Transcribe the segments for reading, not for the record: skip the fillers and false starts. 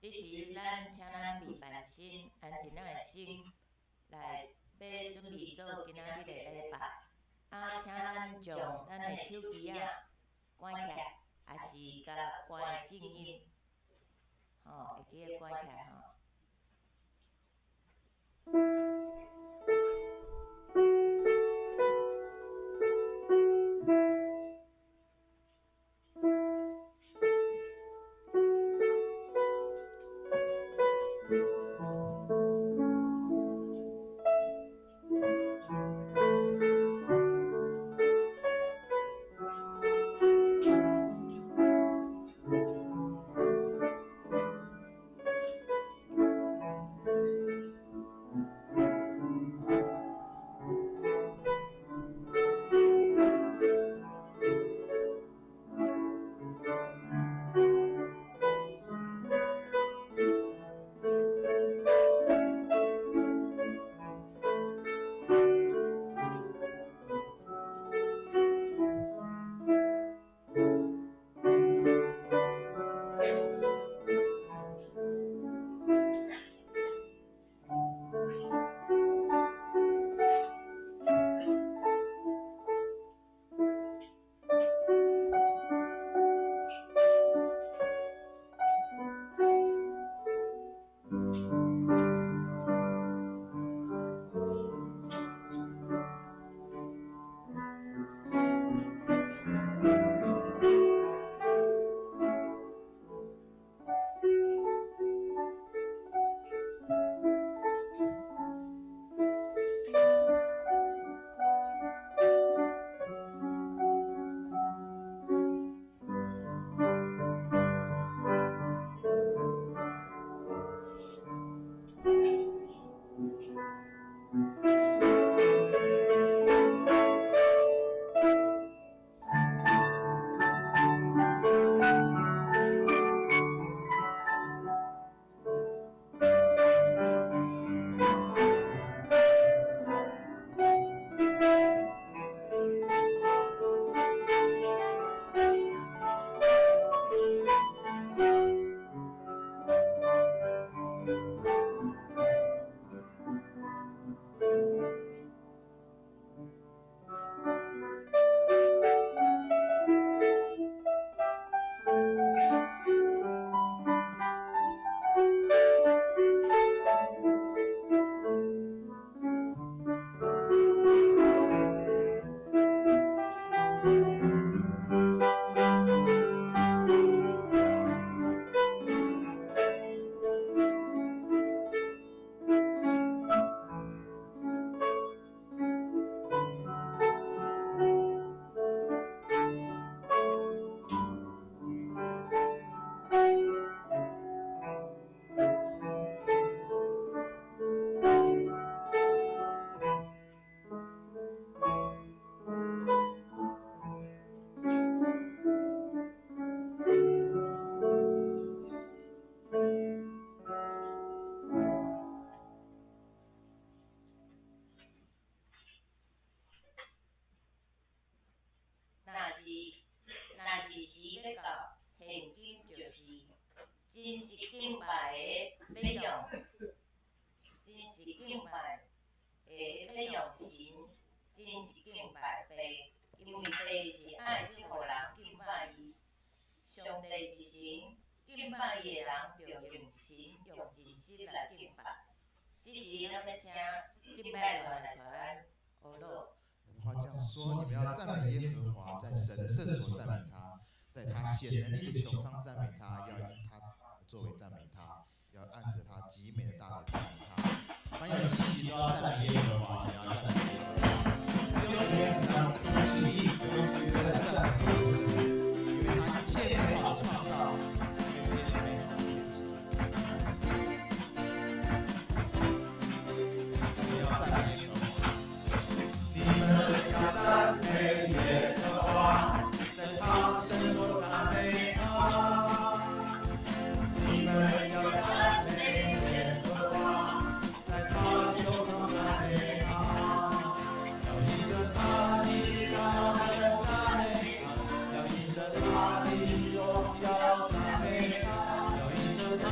這時，咱請咱備辦心，安靜咱的心，來欲準備做今仔日的禮拜。啊，請咱將咱的手機仔關起來，抑是共關靜音，吼，會記得關起來吼。若是時欲到，現今就是，真實敬拜的欲用，真實敬拜欲用神真實敬拜父，因為父是愛這予人敬拜伊。上帝是神，敬拜伊的人著用神用真實來敬拜。這時，咱欲請敬拜團來帶咱學樂。話這樣說：你們要讚美耶和華，在神的聖所讚美他，在他顯能力的穹蒼讚美他，要因他作為讚美他，要按着他極美的大德讚美他。凡有氣息都要讚美耶和華，你要讚美耶和華。弟兄姊妹，讓我們一同起立，用詩歌來讚美我們的神，因為他一切美好的創造，還有這美好的天氣。我們要讚美耶和華。你們要讚美耶和華，在他聖所讚美他。你們要讚美耶和華，在他的穹蒼讚美他。要因着他的大能讚美他，要因着他的榮耀讚美他，要因着他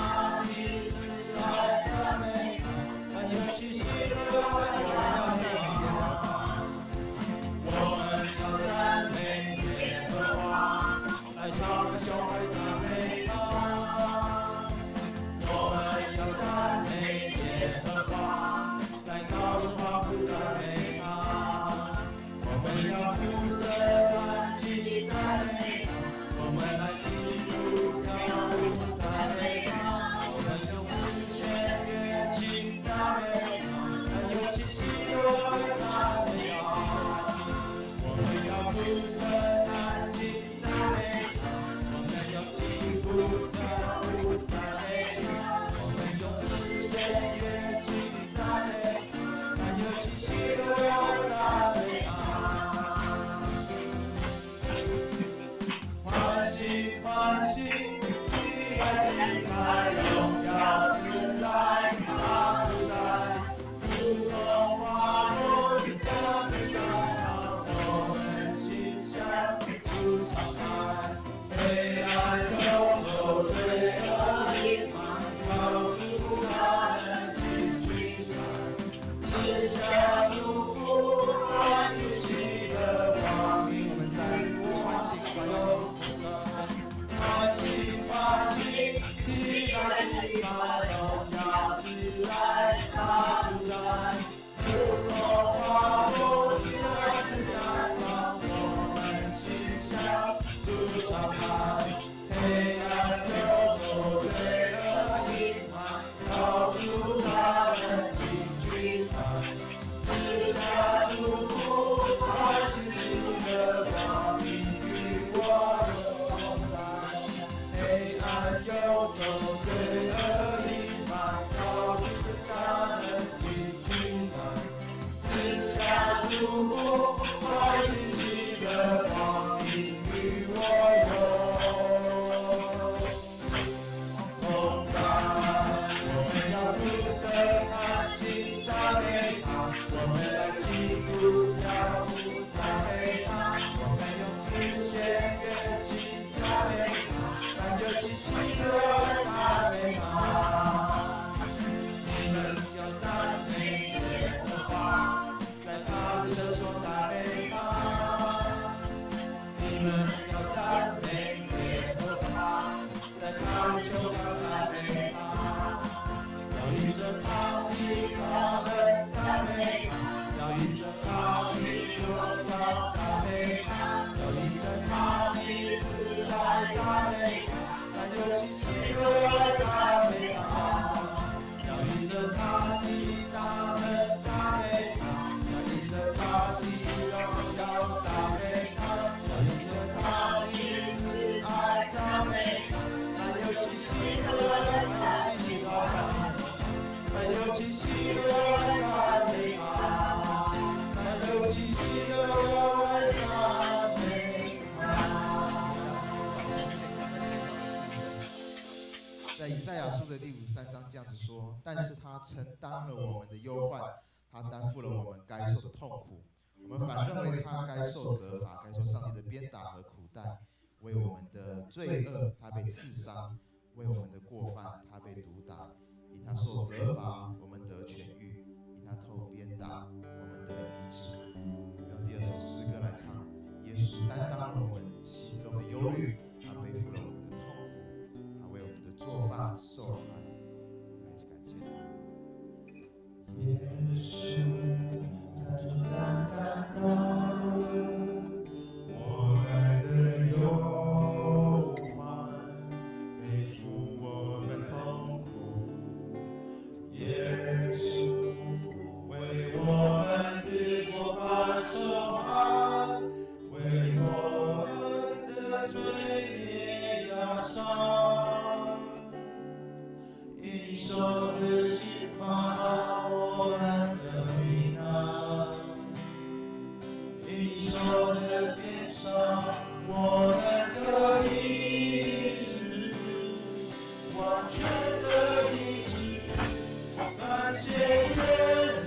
的慈愛讚美他。凡有氣息的都我們要讚美耶和華。我們要讚美耶和華，來敞開胸懷讚美他。我們要讚美耶和華，來高聲歡呼讚美他。我們要鼓瑟彈琴讚美他，我們來擊鼓跳舞讚美他，我們用絲弦樂器讚美他，凡有氣息都來讚美他。我們要鼓瑟彈琴讚美他，我們要擊鼓跳舞讚美他，我們用絲弦樂器讚美他，凡有氣息都來讚美他。歡喜歡喜，起來起來，榮耀賜來大主宰，如同花朵將之綻放，我們心向主敞開，黑暗遊走，罪惡陰霾，高出大能盡驅散，賜下祝福，歡喜喜樂光明。我們再一次歡喜歡喜，歡喜歡喜，起來起來，榮耀賜來大主宰，如同花朵向日綻放，我們心向主敞開，黑暗遊走，罪惡陰霾，高出大能盡驅散，賜下祝福，歡喜喜樂光明與我同在。黑暗遊走，罪惡陰霾，高出大能盡驅散，賜下祝福，歡喜喜樂光明與我有同在。我們要鼓瑟彈琴讚美他，我們來擊鼓跳舞讚美他，我們用絲弦樂器讚美他，凡有氣息都來讚美他。你們要讚美耶和華，在他的聖所讚美他。你們要讚美耶和華，在他的穹蒼讚美他。要因着他的大能讚美他，要因着他的榮耀讚美他，要因着他的慈愛讚美他，凡有氣息都來讚美他。要因着他的大能讚美他，要因着他的榮耀讚美他，要因着他的慈愛讚美他，凡有氣息都來氣息都讚美他，凡有氣息都來讚美他，凡有氣息都來讚美他。掌聲獻給我們台上的父神。在以賽亞書的第53章這樣子說：但是他承擔了我們的憂患，他擔負了我們該受的痛苦。我們反認為他該受責罰，該受上帝的鞭打和苦待。為我們的罪惡，他被刺傷；為我們的過犯，他被毒打。因他受責罰，我們得痊癒；因他受鞭打，穌誠然擔當我們的憂患，背負我們痛苦。耶穌為我們的過犯受害，為我們的罪孽壓傷。因你受的刑罰，我們得平安；因你受的鞭傷，我們得醫治，完全的醫治。感謝耶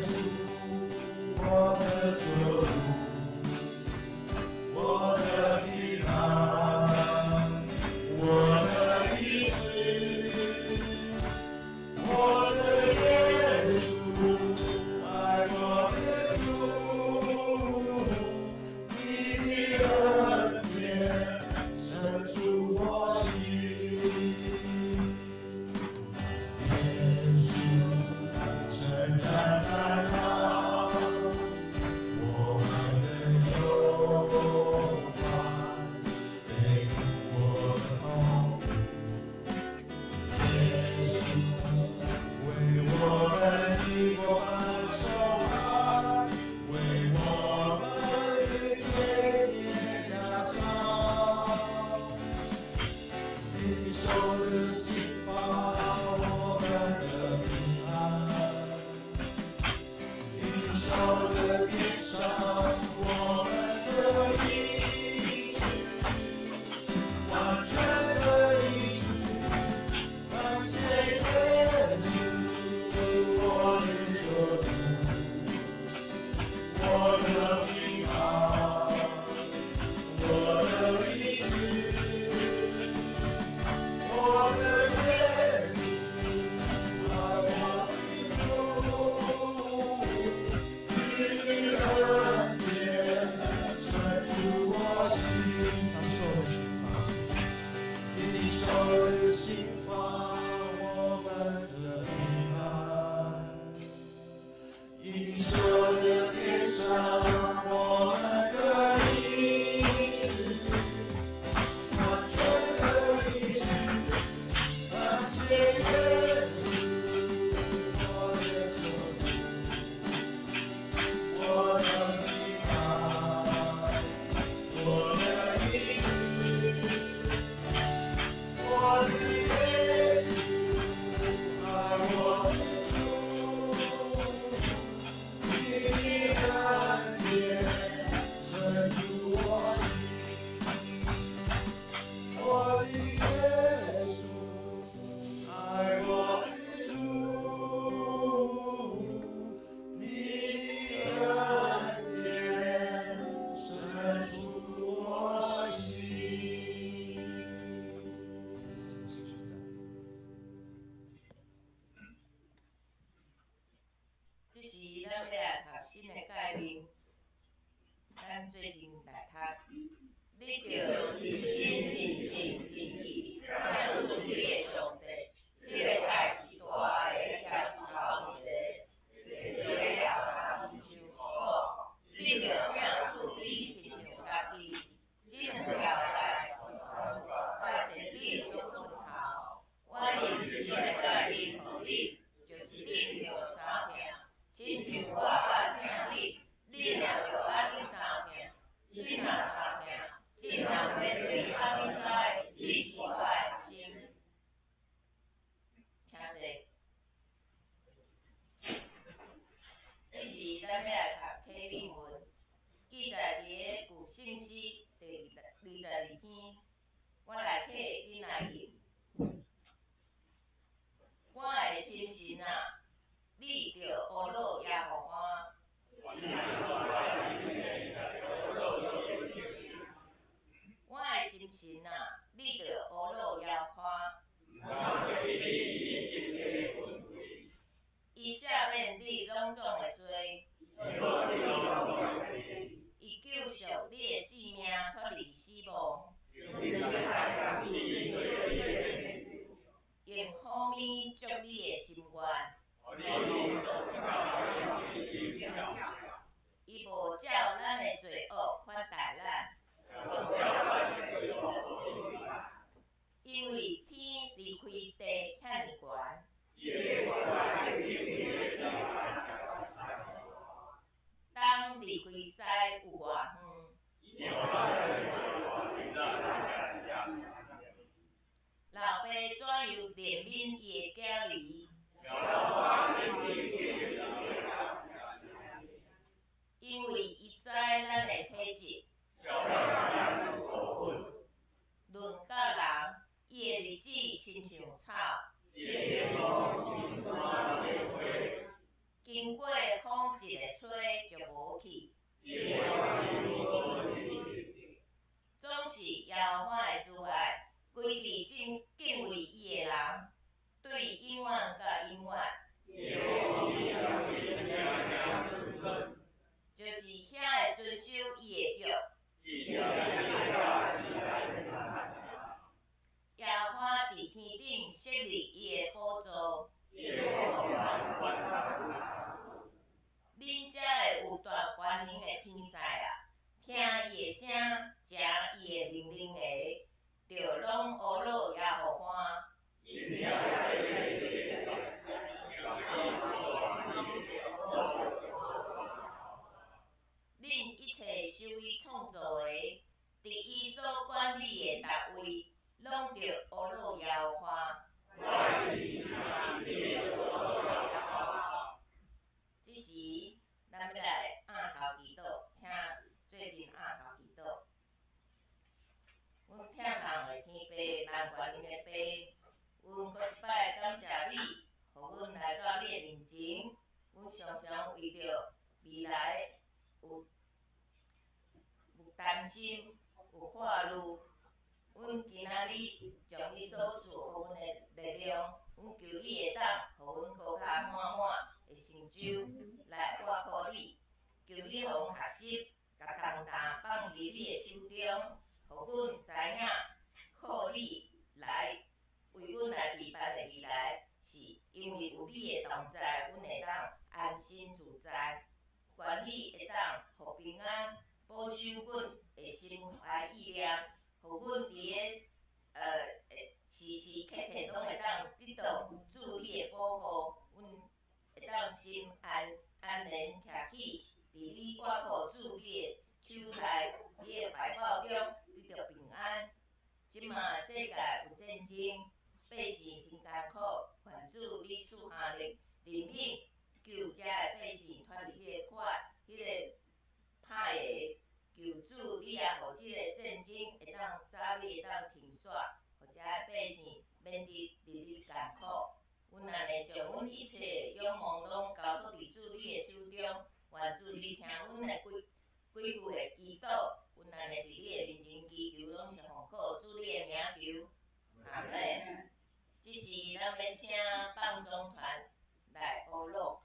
穌，我的救主，我的平安，我的醫治。我的耶穌，愛我的主，你的恩典深處我心。耶穌誠然擔當我們的憂患，背負我們痛苦。耶穌為我們的過犯受害，為我們的罪孽壓傷。因你受的刑罰，我們得平安；因你受的鞭傷，我們得醫治，完全的醫治。感謝耶穌，我的救主，我的平安，我的醫治，我的耶穌，愛我的主，你的恩典深處我心。他受的刑罰，因你受的刑罰，我們得平安；因你受的鞭傷，我們得醫治，完全的醫治。感謝耶穌，我的救主，我的平安，我的醫治。我的耶穌，愛我的主，你的恩典深處我心。我的耶穌，愛我的主，你的恩典深處我心。請持續站立。這時，咱欲來讀新的誡命，咱做陣來讀。你著盡心、盡性、盡意疼主你的上帝。這个誡是大的，也是頭一个。對耶穌親像是講，你著疼主你親像家己。這兩條誡佮先知的總本頭。我立新的誡命予你，就是恁著相疼，親像我佮疼你，恁也著按呢相疼。恁若相疼，眾人欲對按呢知，恁是我的學生。請坐。這時，咱欲來讀啟領文，記載佇个舊聖詩第22篇。我來啟，恁來應。我的心神啊，你著阿樂耶和華。我的心神啊，你著阿樂耶和華。伊赦免你攏總的罪，伊救贖你的性命，吹就無去。總是耶和華的慈愛，歸佇敬敬畏伊的人，對永遠到永遠。就是遐會遵守伊的約。耶和華佇天頂設立伊的寶座。恁遮的有大權能的天使啊，聽伊的聲，食伊的命令的，就攏呵咾耶和華。恁一切受伊創造的，佇伊所管理的逐位，攏著呵咾耶和華。這時，咱欲來按頭祈禱，請做陣按頭祈禱。阮疼痛的天父，萬權能的父，阮閣一擺感謝你，予阮來到你的面前。阮常常為著未來有有擔心，有顧慮。阮今仔日將你所賜予阮的力量，阮求你會當予阮閣較滿滿的成就來倚靠你。求你予阮學習，共重擔放佇你的手中，予阮知影靠你來為阮來備辦的未來，是因為有你的同在，阮會當安心自在。願你會當予平安保守阮的心懷意念，予阮佇咧時時刻刻攏會當得到主你的保護，阮會當心安安然徛起，佇你倚靠主你的手內，你的懷抱中得著平安。這馬世界有戰爭，百姓真艱苦，願主你賜下憐憐憫，救遮的百姓脫離彼個苦、彼個歹的。求主你也予這个戰爭會當早日會當停煞，予遮的百姓免佇日日艱苦。阮按呢將阮一切的仰望攏交託佇主你的手中，願主你聽阮的幾幾句的祈禱，阮按呢佇你的面前祈求，攏是奉靠主你的名求，阿們。這時咱欲請放縱團來呵咾。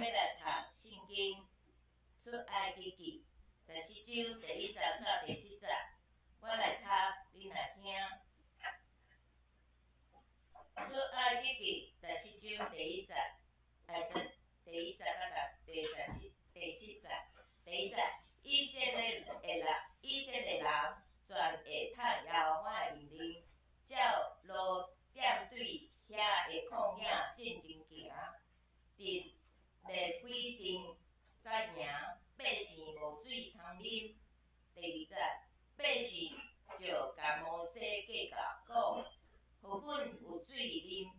欲來讀聖經出埃及記十七章第一節到第七節，我來讀，恁來聽。出埃及記十七章第一節，哎，第一節到第十七第七節，第一節，以色列的人，以色列人全會讀耶和華的命令，照路點對遐的曠野進前行，佇勒非定紮營，百姓無水通啉。第二節，百姓就共摩西計較，講：予阮有水啉。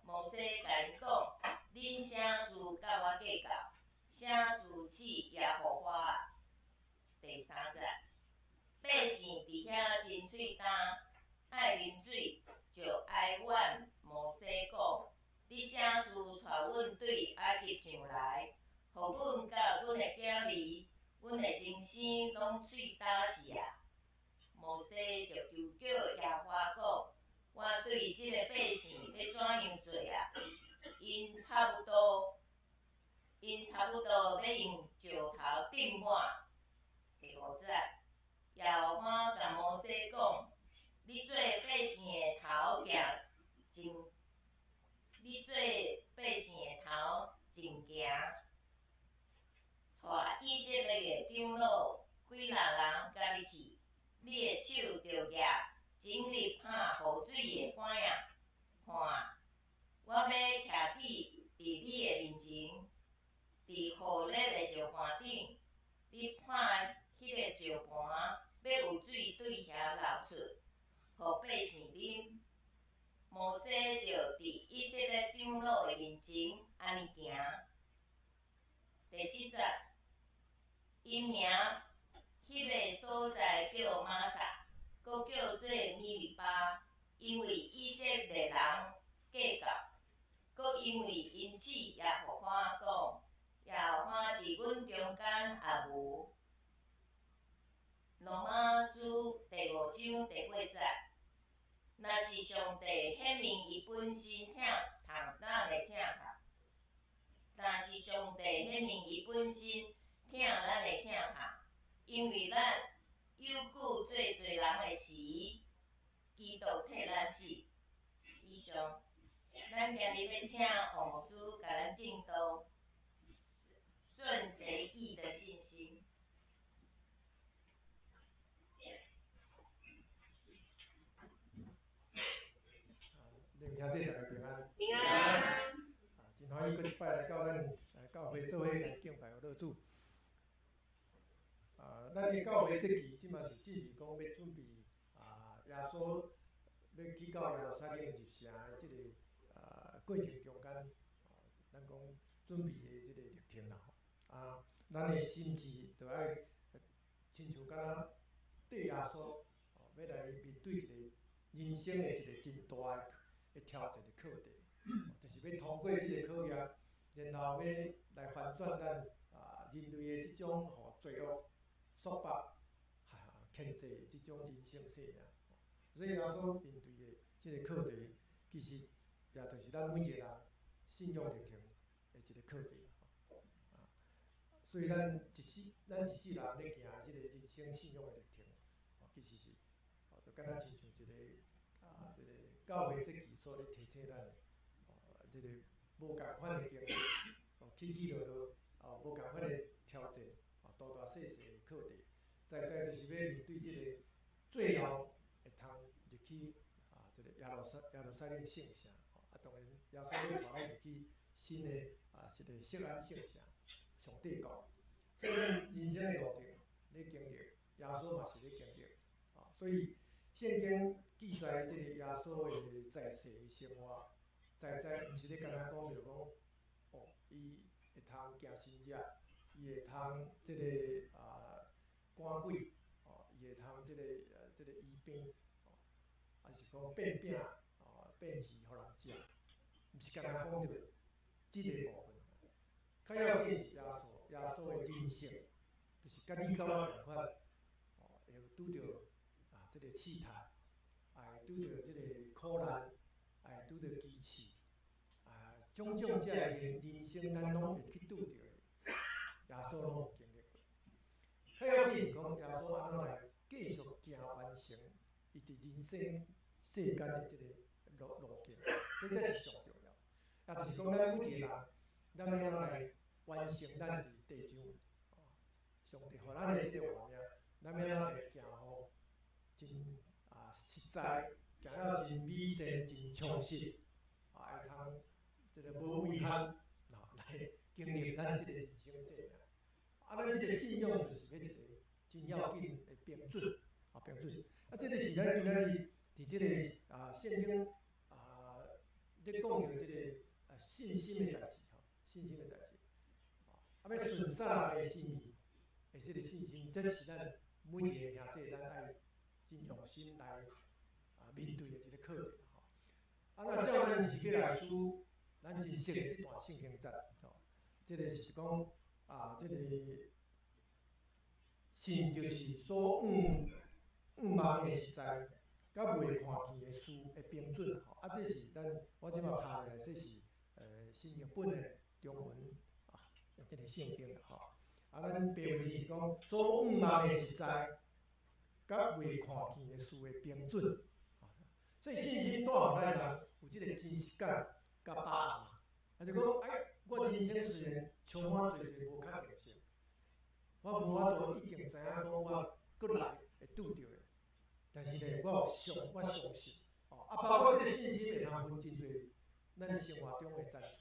摩西共𪜶講：恁啥事佮我計較？啥事試耶和華？第三節，百姓佇遐真喙焦，愛啉水，就哀怨摩西講：你啥事帶阮對埃及上來，予阮佮阮的囝兒、阮的親生攏喙焦死啊！摩西就求叫耶和華講：我對這个百姓欲怎樣做啊？𪜶差不多欲用石頭擲我。第五節，耶和華共摩西講：你做百姓的頭行前，你做百姓的頭前行，帶以色列的長老幾若人佮你去，你的手著舉整日拍雨水的板仔。看，我欲徛佇你的面前，佇火熱的石盤頂，你拍彼个石盤，欲有水對遐流出，予百姓啉。摩西就佇以色列長老的面前按呢行。第七節，𪜶名彼个所在叫瑪撒，閣叫做米利巴，因為以色列人計較，閣因為𪜶試耶和華講，耶和華佇阮中間也無。羅馬書第五章第八節，若是上帝顯明伊本身疼痛咱的疼痛，若是上帝顯明伊本身疼咱的疼痛，因為咱猶舊做罪人的時，基督替咱死。以上，咱今日欲請黃牧師共咱證道，順隨意的信心。靈兄姊大家平安。平安。啊，真歡喜閣一擺來到咱教會做伙來敬拜樂主。啊，咱的教會節期這馬是進入講欲準備啊，耶穌欲去到耶路撒冷入城的這個啊過程中間，啊，咱講準備的這個歷程啦。啊，咱的心志著愛親像敢若綴耶穌，哦，欲來面對一個人生的一個真大的的挑戰的課題，就是欲通過這個考驗，然後欲來翻轉咱啊人類的這種予罪惡束縛、啊牽制的這種人生生命。所以耶穌面對的這個課題，其實也就是咱每一個人信仰歷程的一個課題。啊，所以咱一世人咧行的這個人生信仰的歷程，其實是，就敢若親像一個啊，這個教會節期所咧提醒咱的，哦，這個無仝款的經歷，哦，起起落落，哦，無仝款的挑戰，哦，大大細細的課題，在在就是欲面對這個最後會通入去啊，這個耶路撒冷聖城，啊，當然耶穌欲帶咱入去新的啊，這個錫安聖城，上帝國。所以咱人生的路程咧經歷，耶穌嘛是咧經歷，啊，所以聖經記載這個耶穌的在世的生活，在在毋是咧干焦講著講，哦，伊會通行神蹟，伊會通這個啊趕鬼，哦，伊會通這個醫病，哦，抑是講變餅，哦，變魚予人食，毋是干焦講著這個部分。較要緊是耶穌的人性，就是佮你佮我仝款，哦，會拄著啊這個試探，會拄著這個苦難，會拄著飢刺，啊，種種這个人生，咱攏會去拄著的，耶穌攏有經歷過。較要緊是講，耶穌按怎來繼續行完成伊佇人生世間的這个路徑，這才是上重要。也就是講，咱每一个人，咱欲按怎來完成咱佇地上，上帝予咱的這个活命，咱欲按怎來行予真實在，行了真美善、真充實，會通這个無遺憾，來經歷咱這个人生生命。咱這個信仰就是欲一个真要緊的標準，標準。這个是咱今仔日佇這个聖經咧講著這个信心的代誌吼，信心的代誌。欲順煞人的心意的這个信心，這是咱每一个兄弟咱愛真用心來面對的一個課題吼。若照咱希伯來書，咱真熟的這段聖經節吼，這个是講這个信就是所向望的實在，佮未看見的事的憑準吼。這是咱我這擺拍落來，這是新譯本的中文這个聖經吼。咱白話字是講所向望的實在，佮未看見的事的憑準。所以信心帶予咱人有這个真實感佮把握。就講，我人生雖然充滿濟濟無確定性，我無法度一定知影講我閣來會拄著的，但是呢，我相信，包括這个信心會通分真濟咱生活中的層次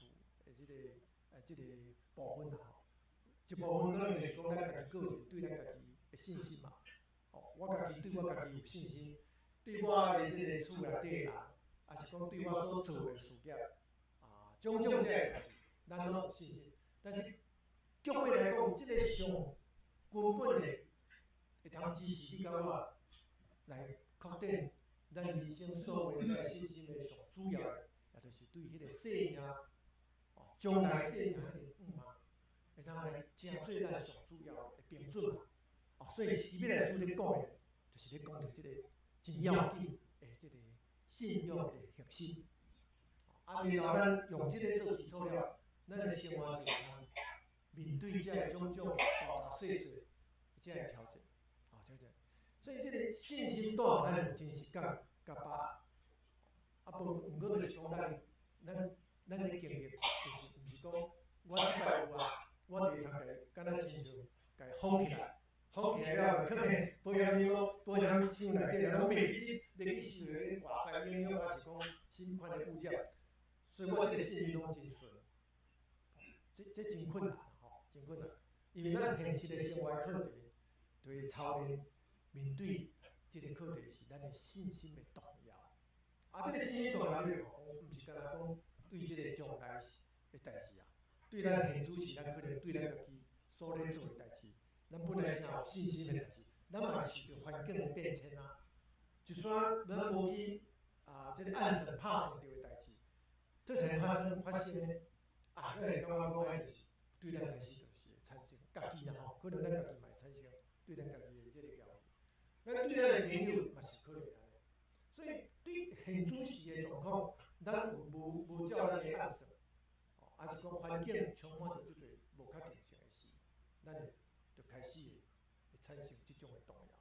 的這个部分啦吼。一部分可能就是講咱家己個人對咱家己的信心嘛。我家己對我家己有信心，對我的這个厝內底人，抑是講對我所做的事業，種種這个代誌，咱攏有信心。但是，結尾來講，這个上根本的，會通支持你佮我來確定咱人生所有這个信心的上主要的，也就是對彼個生命，將來生命彼个向望，會通來成做咱上主要的標準嘛。所以希伯來書咧講的，就是咧講著這個真要緊的這个信仰的核心。然後咱用這个做基礎了，咱的生活就會通面對這个種種大大細細這个挑戰，挑戰。所以這个信心帶予咱有真實感佮把握。無，毋過就是講咱咧經歷，就是毋是講我這擺有啊，我就會通共伊敢若親像共伊封起來，封起來了後，囥佇保險箱攏保險箱內底，攏袂去袂去受著外在影響，抑是講啥物款的污染。所以我這个信心攏真順，這真困難吼，真困難。因為咱現實的生活課題，就是操練面對這个課題是咱的信心的動搖。這个信心動搖，你看講，毋是干焦講對這个將來的代誌啊，對咱現主時，咱可能對咱家己所咧做的代誌，咱本來誠有信心的代誌，咱嘛會受著環境的變遷啊。就算咱無去這个按算拍算著的代誌，突然發生的，咱會感覺講，彼就是對咱開始就是會產生家己啦吼，可能咱家己嘛會產生對咱家己的這个懷疑。咱對咱的朋友嘛是可能會按呢。所以對現主時的狀況，咱有無照咱的按算，抑是講環境充滿著足濟無確定性的時，咱會就開始會產生這種的動搖。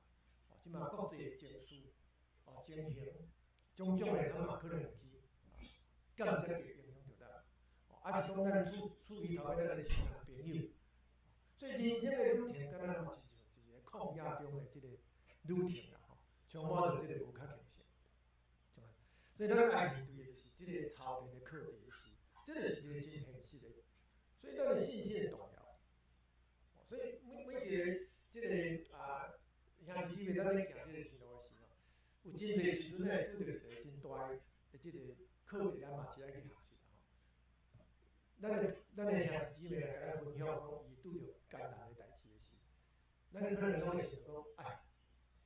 這馬國際的情勢、情形，種種的，咱嘛可能會去間接地影響著咱。抑是講咱處於頭尾咱的親人朋友，所以人生的旅程，敢若嘛親像一個曠野中的這个旅程啦，吼，充滿著這个無確定性。所以咱愛面對的就是這个操練的課題是，這個是一個真現實的，所以咱的信心會動搖。所以每一個這个兄弟姊妹，咱咧行這个天路的時候，有真濟時陣，咱會拄著一個真大的這個課題，咱嘛是愛去學習的吼。咱的兄弟姊妹來共咱分享，講伊拄著艱難的代誌的時，咱可能攏會想講，哎，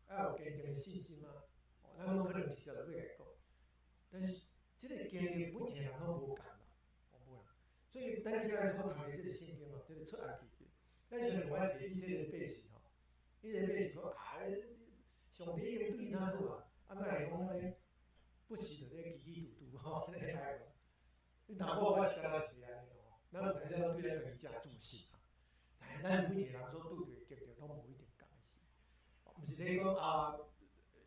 愛有堅定的信心啊，咱攏可能直接就欲共伊講。但是這個經歷每一個人攏無仝啦，無仝。所以咱今仔日所讀的這個聖經吼，這個出埃及記，咱想像阮提以色列的百姓吼，以色列百姓講啊，上帝已經對𪜶好啊，啊，哪會講按呢？不時就咧嘰嘰嘟嘟吼，咧埋怨。你若我我是敢若是袂按呢吼，咱有当时對咱家己誠自信啊，但是咱每一个人所拄著的經歷攏無一定仝的事，毋是咧講啊，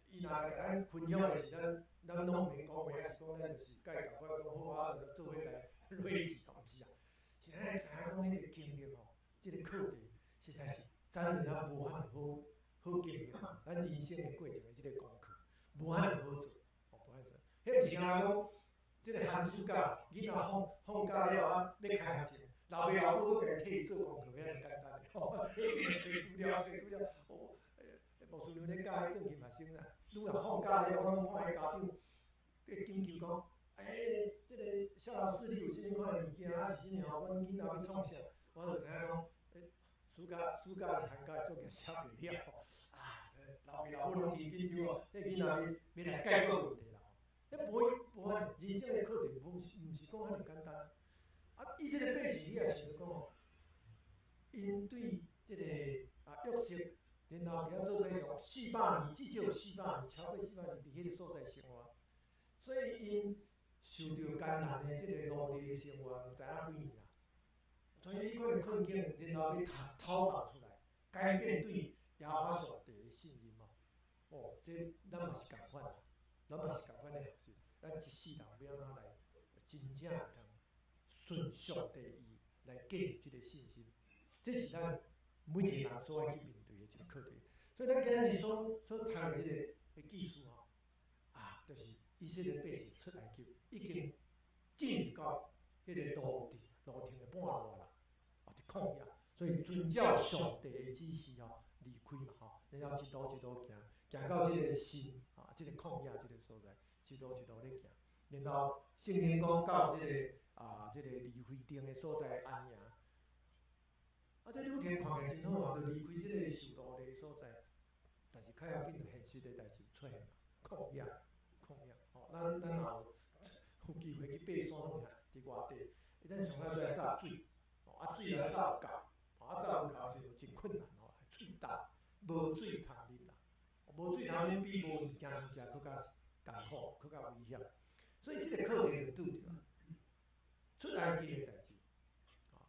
伊若來共咱分享的時，咱咱攏毋免講話，抑是講咱就是共伊仝款講好啊，就做伙來累積吼，毋是啊，是咱知影講彼個經歷吼，這個課題實在是咱人啊無遐爾好好經歷，咱人生的過程的這個功課，無遐爾好做，哦，無遐爾做，彼毋是敢若講。這個寒暑假，囡仔放放假了啊，欲開學前，老爸老母閣共伊替伊做功課，遐爾簡單的吼，彼邊揣資料，揣資料，哦，牧師娘咧教彼鋼琴學生啦，愈若放假了，我攏看彼家長咧緊急講，欸，這個蕭老師，你有啥物款的物件，啊是啥物吼？阮囡仔欲創啥？我就知影講，欸，暑假暑假是寒假的作業寫袂了，啊，這老爸老母攏真緊張哦，這囡仔欲欲來解決問題啦。彼無無法，人生的課題無是毋是講遐爾簡單啊！啊，以色列百姓你也想著講吼，𪜶對這個啊約瑟，然後佇遐做宰相四百年，至少有四百年，超過四百年佇彼個所在生活，所以𪜶受著艱難的這個奴隸的生活，毋知影幾年啊！所以彼款的困境，然後欲逃逃跑出來，改變對耶和華上帝的信任哦。哦，這咱嘛是仝款啊。咱嘛是仝款咧學習，咱一世人欲按怎來真正會當順上帝意來建立這個信心，這是咱每一個人所愛去面對的一個課題。所以咱今仔日所所讀的這個的記事吼，啊，就是以色列百姓出埃及已經進入到彼個路程路程的半路啦，啊，佇曠野，所以遵照上帝的指示吼離開嘛吼，然後一路一路行，行到這個新啊，這個曠野這個所在，一路一路咧行，然後聖經講到這個啊，這個利非訂的所在安營。啊，這旅程看起來真好啊，就離開這個受奴隸的所在，但是較要緊，就現實的代誌出現曠野，曠野，吼，咱咱若有有機會去爬山創啥，佇外地，咱上愛做來走水，吼，啊水若走無夠，啊走無夠時真困難吼，喙焦，無水通啉啦，無水通啉比無物件通食閣較艱苦，閣較危險，所以這個課題就拄著啊，出埃及的代誌，吼，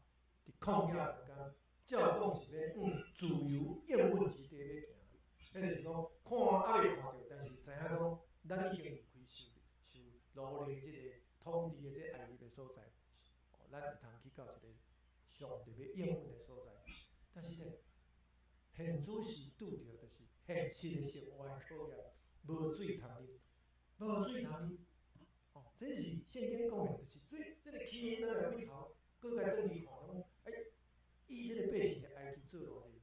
佇曠野中間，照講是欲往自由應允之地欲行，彼就是講看猶未看著，但是知影講咱已經離開受受奴隸這個統治的這個埃及的所在，咱會通去到一個上帝欲應允的所在。但是咧，現主是拄著就是現實的生活的考驗，無水通啉，無水通啉。哦，這是聖經講的，就是所以這個起因，咱來回頭，閣共轉去看，講，欸，以色列百姓佇埃及做奴隸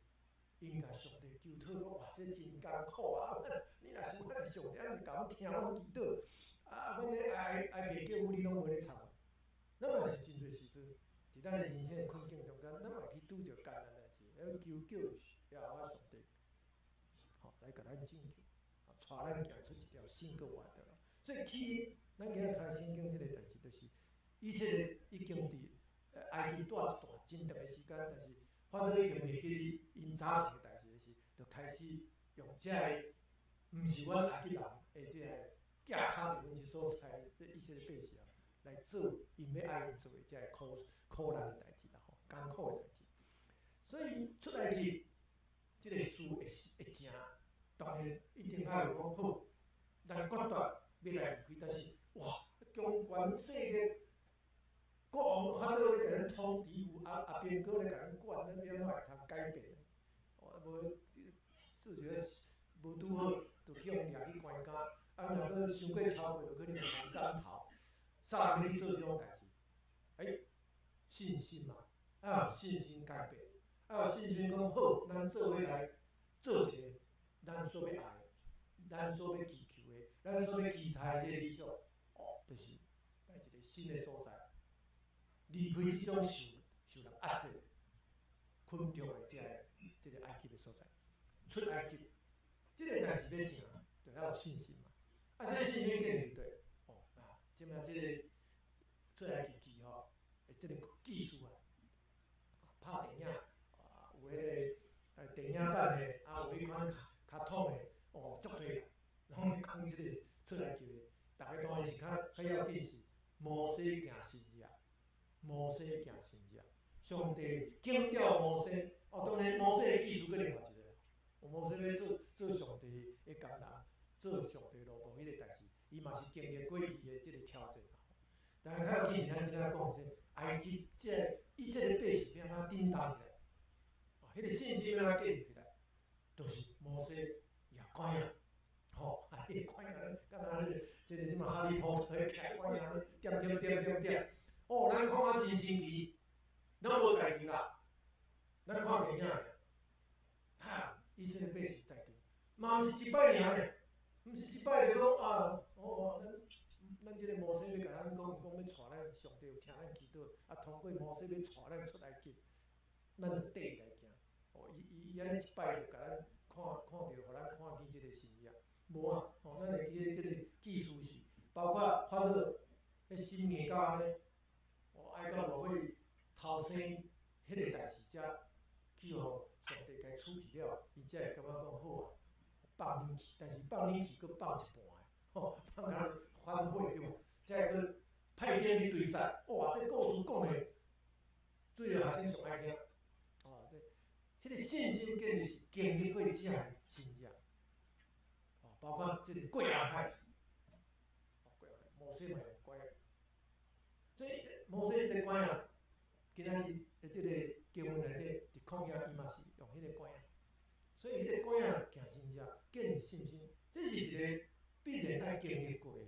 ，𪜶共上帝求討講，哇，這真艱苦啊！你若是阮的上帝，啊，你共阮聽阮祈禱，啊，阮咧哀哀爸叫你，你攏無咧插阮。咱嘛是真濟時陣，佇咱的人生的困境中間，咱嘛會去拄著艱難代誌，欲求叫耶和華上帝，吼，來共咱拯救，帶咱行出一條新閣活的路。所以起因，咱今仔讀聖經這個代誌，就是以色列已經佇埃及蹛一段真長的時間，但是法老已經袂記得𪜶早前的代誌的時，就開始用這个毋是阮埃及人的這個寄跤佇阮這所在，這以色列百姓來做𪜶欲愛𪜶做的這个苦苦難的代誌啦，吼，艱苦的代誌。所以出埃及這個事會會成，當然一定愛有講好，咱決斷欲來離開，但是哇，強權勢力，國王法老咧共咱統治，有阿阿兵哥咧共咱管，咱欲按怎會通改變？哦，無數學無拄好，就去予掠去關監，啊，若閣傷過超過，就可能會予斬頭。啥人欲去做這種代誌？欸，信心嘛，愛有信心改變，愛有信心講好，咱做伙來做一個咱所欲愛的，咱所欲祈求的，咱所欲期待的這個理想，哦，就是來一個新的所在，離開這種受受人壓制、困著的這個這個埃及的所在，出埃及，這個代誌欲成，就要有信心嘛。啊，這個信心建立佇佗？哦，啊，這擺這個出埃及記吼，這個記事啊，拍電影，啊，有彼個電影版的，啊，有彼款卡卡通的，哦，足濟啦，攏咧講這個出埃及的，逐个當然是較較要緊是，摩西行神迹，摩西行神迹，上帝警调摩西。哦，當然摩西的技術閣另外一个。摩西欲做做上帝的工人，做上帝奴僕彼个代誌，伊嘛是經歷過伊的這个挑戰。但是較要緊是咱今仔講的這埃及這个以色列百姓欲按怎振動起來，哦，彼个信心欲按怎建立起來，就是摩西舉拐仔，吼，啊，彼个拐仔咧，敢若咧，這个這馬哈利波特舉拐仔咧，點點點點點，哦，咱看啊真神奇，咱無在場啦，咱看電影的，哈，以色列百姓在場，嘛毋是一擺爾咧，毋是一擺就講啊，哦，咱咱這个摩西欲共咱講，講欲帶咱，上帝有聽咱祈禱，啊，通過摩西欲帶咱出埃及，咱就綴伊來行。哦，伊伊伊按呢一擺就共咱看看著，予咱看見這个神跡。無啊，哦，咱會記得這个記事是，包括法老彼心硬到按呢，哦，愛到落尾頭生彼个代誌才去予上帝共處去了，伊才會感覺講好啊，放恁去，但是放恁去閣放一半的，吼，放甲反悔對無？才會閣派兵去追殺，哇！這故事講的，最後學生上愛聽，哦，這彼个信心建立是經歷過這个神跡，哦，包括這个過紅海，哦，過紅海，摩西嘛用拐仔，所以摩西這个拐仔，今仔日的這個經文內底，佇曠野伊嘛是用彼個拐仔，所以彼個拐仔行神跡，建立信心，這是一個必然愛經歷過的。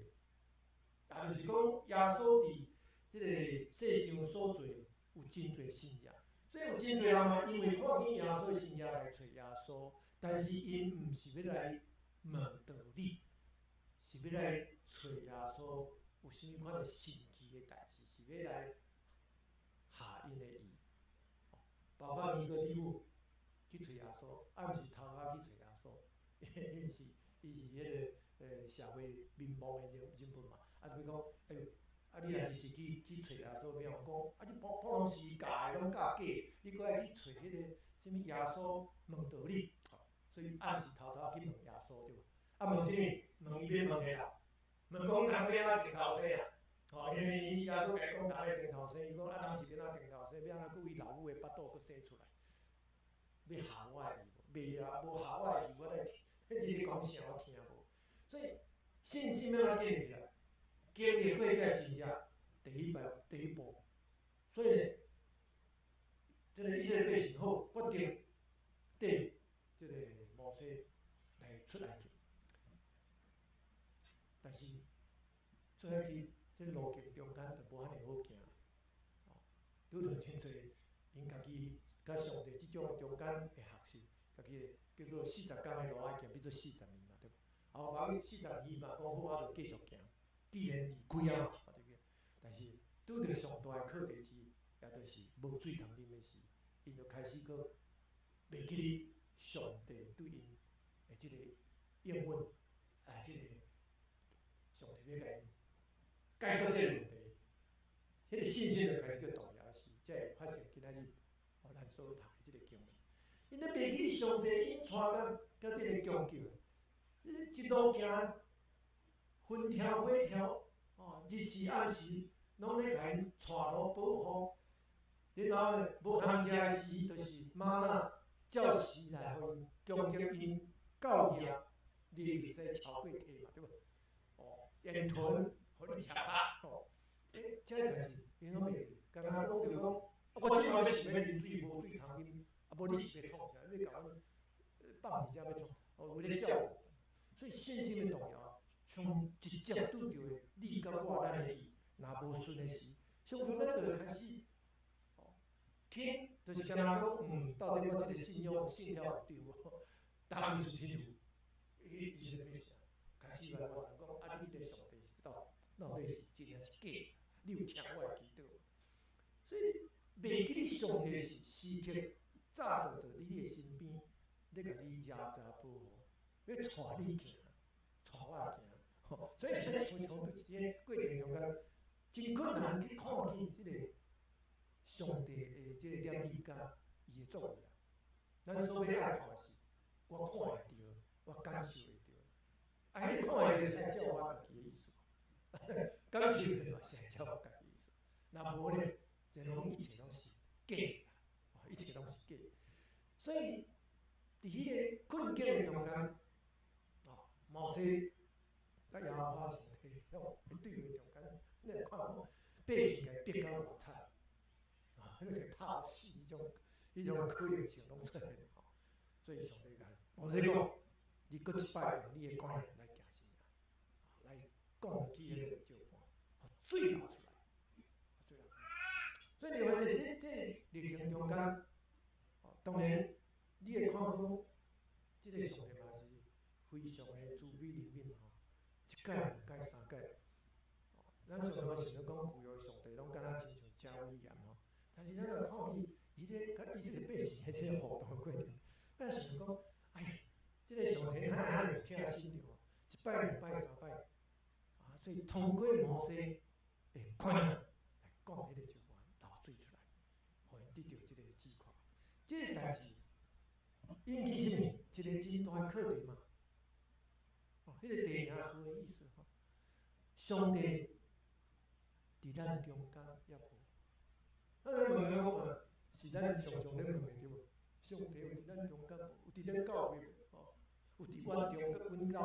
也就是講，耶穌佇這個世上所做有真濟神跡，所以有真濟人嘛，因為看見耶穌的神跡來揣耶穌，但是𪜶毋是欲來問道理，是欲來揣耶穌有啥物款的神奇的代誌，是欲來下𪜶的意。包括尼哥底母去揣耶穌，啊，毋是偷偷去揣耶穌，因為是伊是彼个社會民望的人人物嘛。啊，就欲講，哎喲，啊你若一時去去揣耶穌，欲予講，啊你普普通時教的攏教假，你閣愛去揣彼个啥物耶穌問道理，所以暗時偷偷去問耶穌對無？啊問啥物？問伊欲問的啦，問講人欲按怎定頭生啊？吼，因為伊耶穌共伊講人欲定頭生，伊講啊人是欲按怎定頭生，欲按怎閣伊老母的腹肚閣生出來，欲合我的意無？袂啊，無合我的意，我來你咧講啥我聽無。所以信心欲按怎建立起來？經歷過這個神跡，第一步，第一步。所以呢，這個以色列百姓好決定綴這個摩西來出埃及，但是出埃及這個路徑中間就無遐爾好行，哦，拄著真濟𪜶家己佮上帝這種的中間的學習，家己的結果四十工的路愛行變做四十年嘛，對無？後來四十年嘛講好啊，就繼續行。既然離開啊嘛，對不對？但是拄著上大的課題是，也就是無水通啉的時，𪜶就開始閣袂記得上帝對𪜶的這個應允，啊，這個上帝欲共𪜶解決這個問題，彼個信心就開始閣動搖時，才會發生今仔日哦咱所讀的這個經文。𪜶咧袂記得上帝𪜶帶佮佮這個攻擊，你一路行。雲柱火柱，哦，日時暗時，攏咧共𪜶帶路保護。然後無通食的時，就是嗎哪照時來予𪜶供給𪜶夠額，你袂使超過提嘛，對無？哦，鹽豚予你食較，吼，欸，這個代誌𪜶攏袂記，敢若講著講，啊，我這擺想欲啉水，無水通啉，啊，無你是欲創啥？你欲共阮放佇遮欲創？哦，有咧照顧，所以信心的動搖。像直接拄著的你佮我咱的意，若無順的時，常常咱就會開始，哦，去就是敢若講，到底我這個信仰信條有對無？當你就親像伊伊是咧欲啥？開始來我人講，啊，你彼個上帝是到到底是真抑是假？你有聽我的祈禱無？所以你袂記得上帝是時刻早就佇你的身邊，咧共你遮遮保護，咧帶你行，帶我行。吼，所以咱常常就是佇過程中間，真困難去看見這個上帝的這個憐憫佮伊的作為啊。咱所欲愛看的是，我看會著，我感受會著。啊，彼個看會著是愛照我家己的意思。感受著嘛是愛照我家己意思。若無咧，這攏一切攏是假啦，一切攏是假。所以，佇彼个困境的中間，哦，摩西佮耶和華上帝的對話中間，你會看講百姓共伊逼到偌慘，哦，彼個拍死彼種可能性攏出現吼。所以上帝共摩西講：你閣一擺用你的權來行神跡，來講落去彼個石盤，水流出來，水流出來。所以你發現這個歷程中間，哦，當然你會看講，這個上帝嘛是非常的慈悲憐憫吼，一擺、兩擺、三擺。咱常常想著講舊約上帝攏敢若親像誠威嚴吼，但是咱若看見伊咧佮以色列百姓的這個互動的過程，咱想講，哎呀，這個上帝哪會按呢有疼心著？一擺、兩擺、三擺，啊，所以通過摩西的權來講彼個石盤流水出來，予𪜶得著這個指看。這個代誌引起啥物？一個真大的課題嘛。哦，彼個地名號的意思吼，上帝佇咱中間抑無？咱咧問來講嘛，是咱常常咧問的對無？上帝有佇咱中間無？有佇咱教會無？吼，有佇阮中間阮兜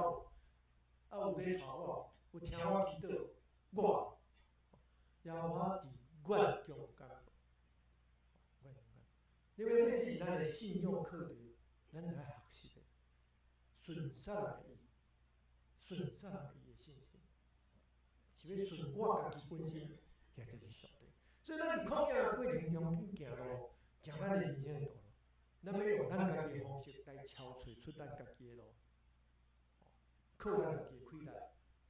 無？啊，有咧帶我無？有聽我祈禱無？我，耶和華佇阮中間無？阮中間，因為這只是咱的信仰課題，咱愛學習的。順啥人的意？順啥人的意的信心？是欲順我家己本身，抑者是上帝？所以咱佇曠野的過程中去行路，行咱的人生的道路，咱欲用咱家己的方式來敲揣出咱家己的路，靠咱家己的氣力，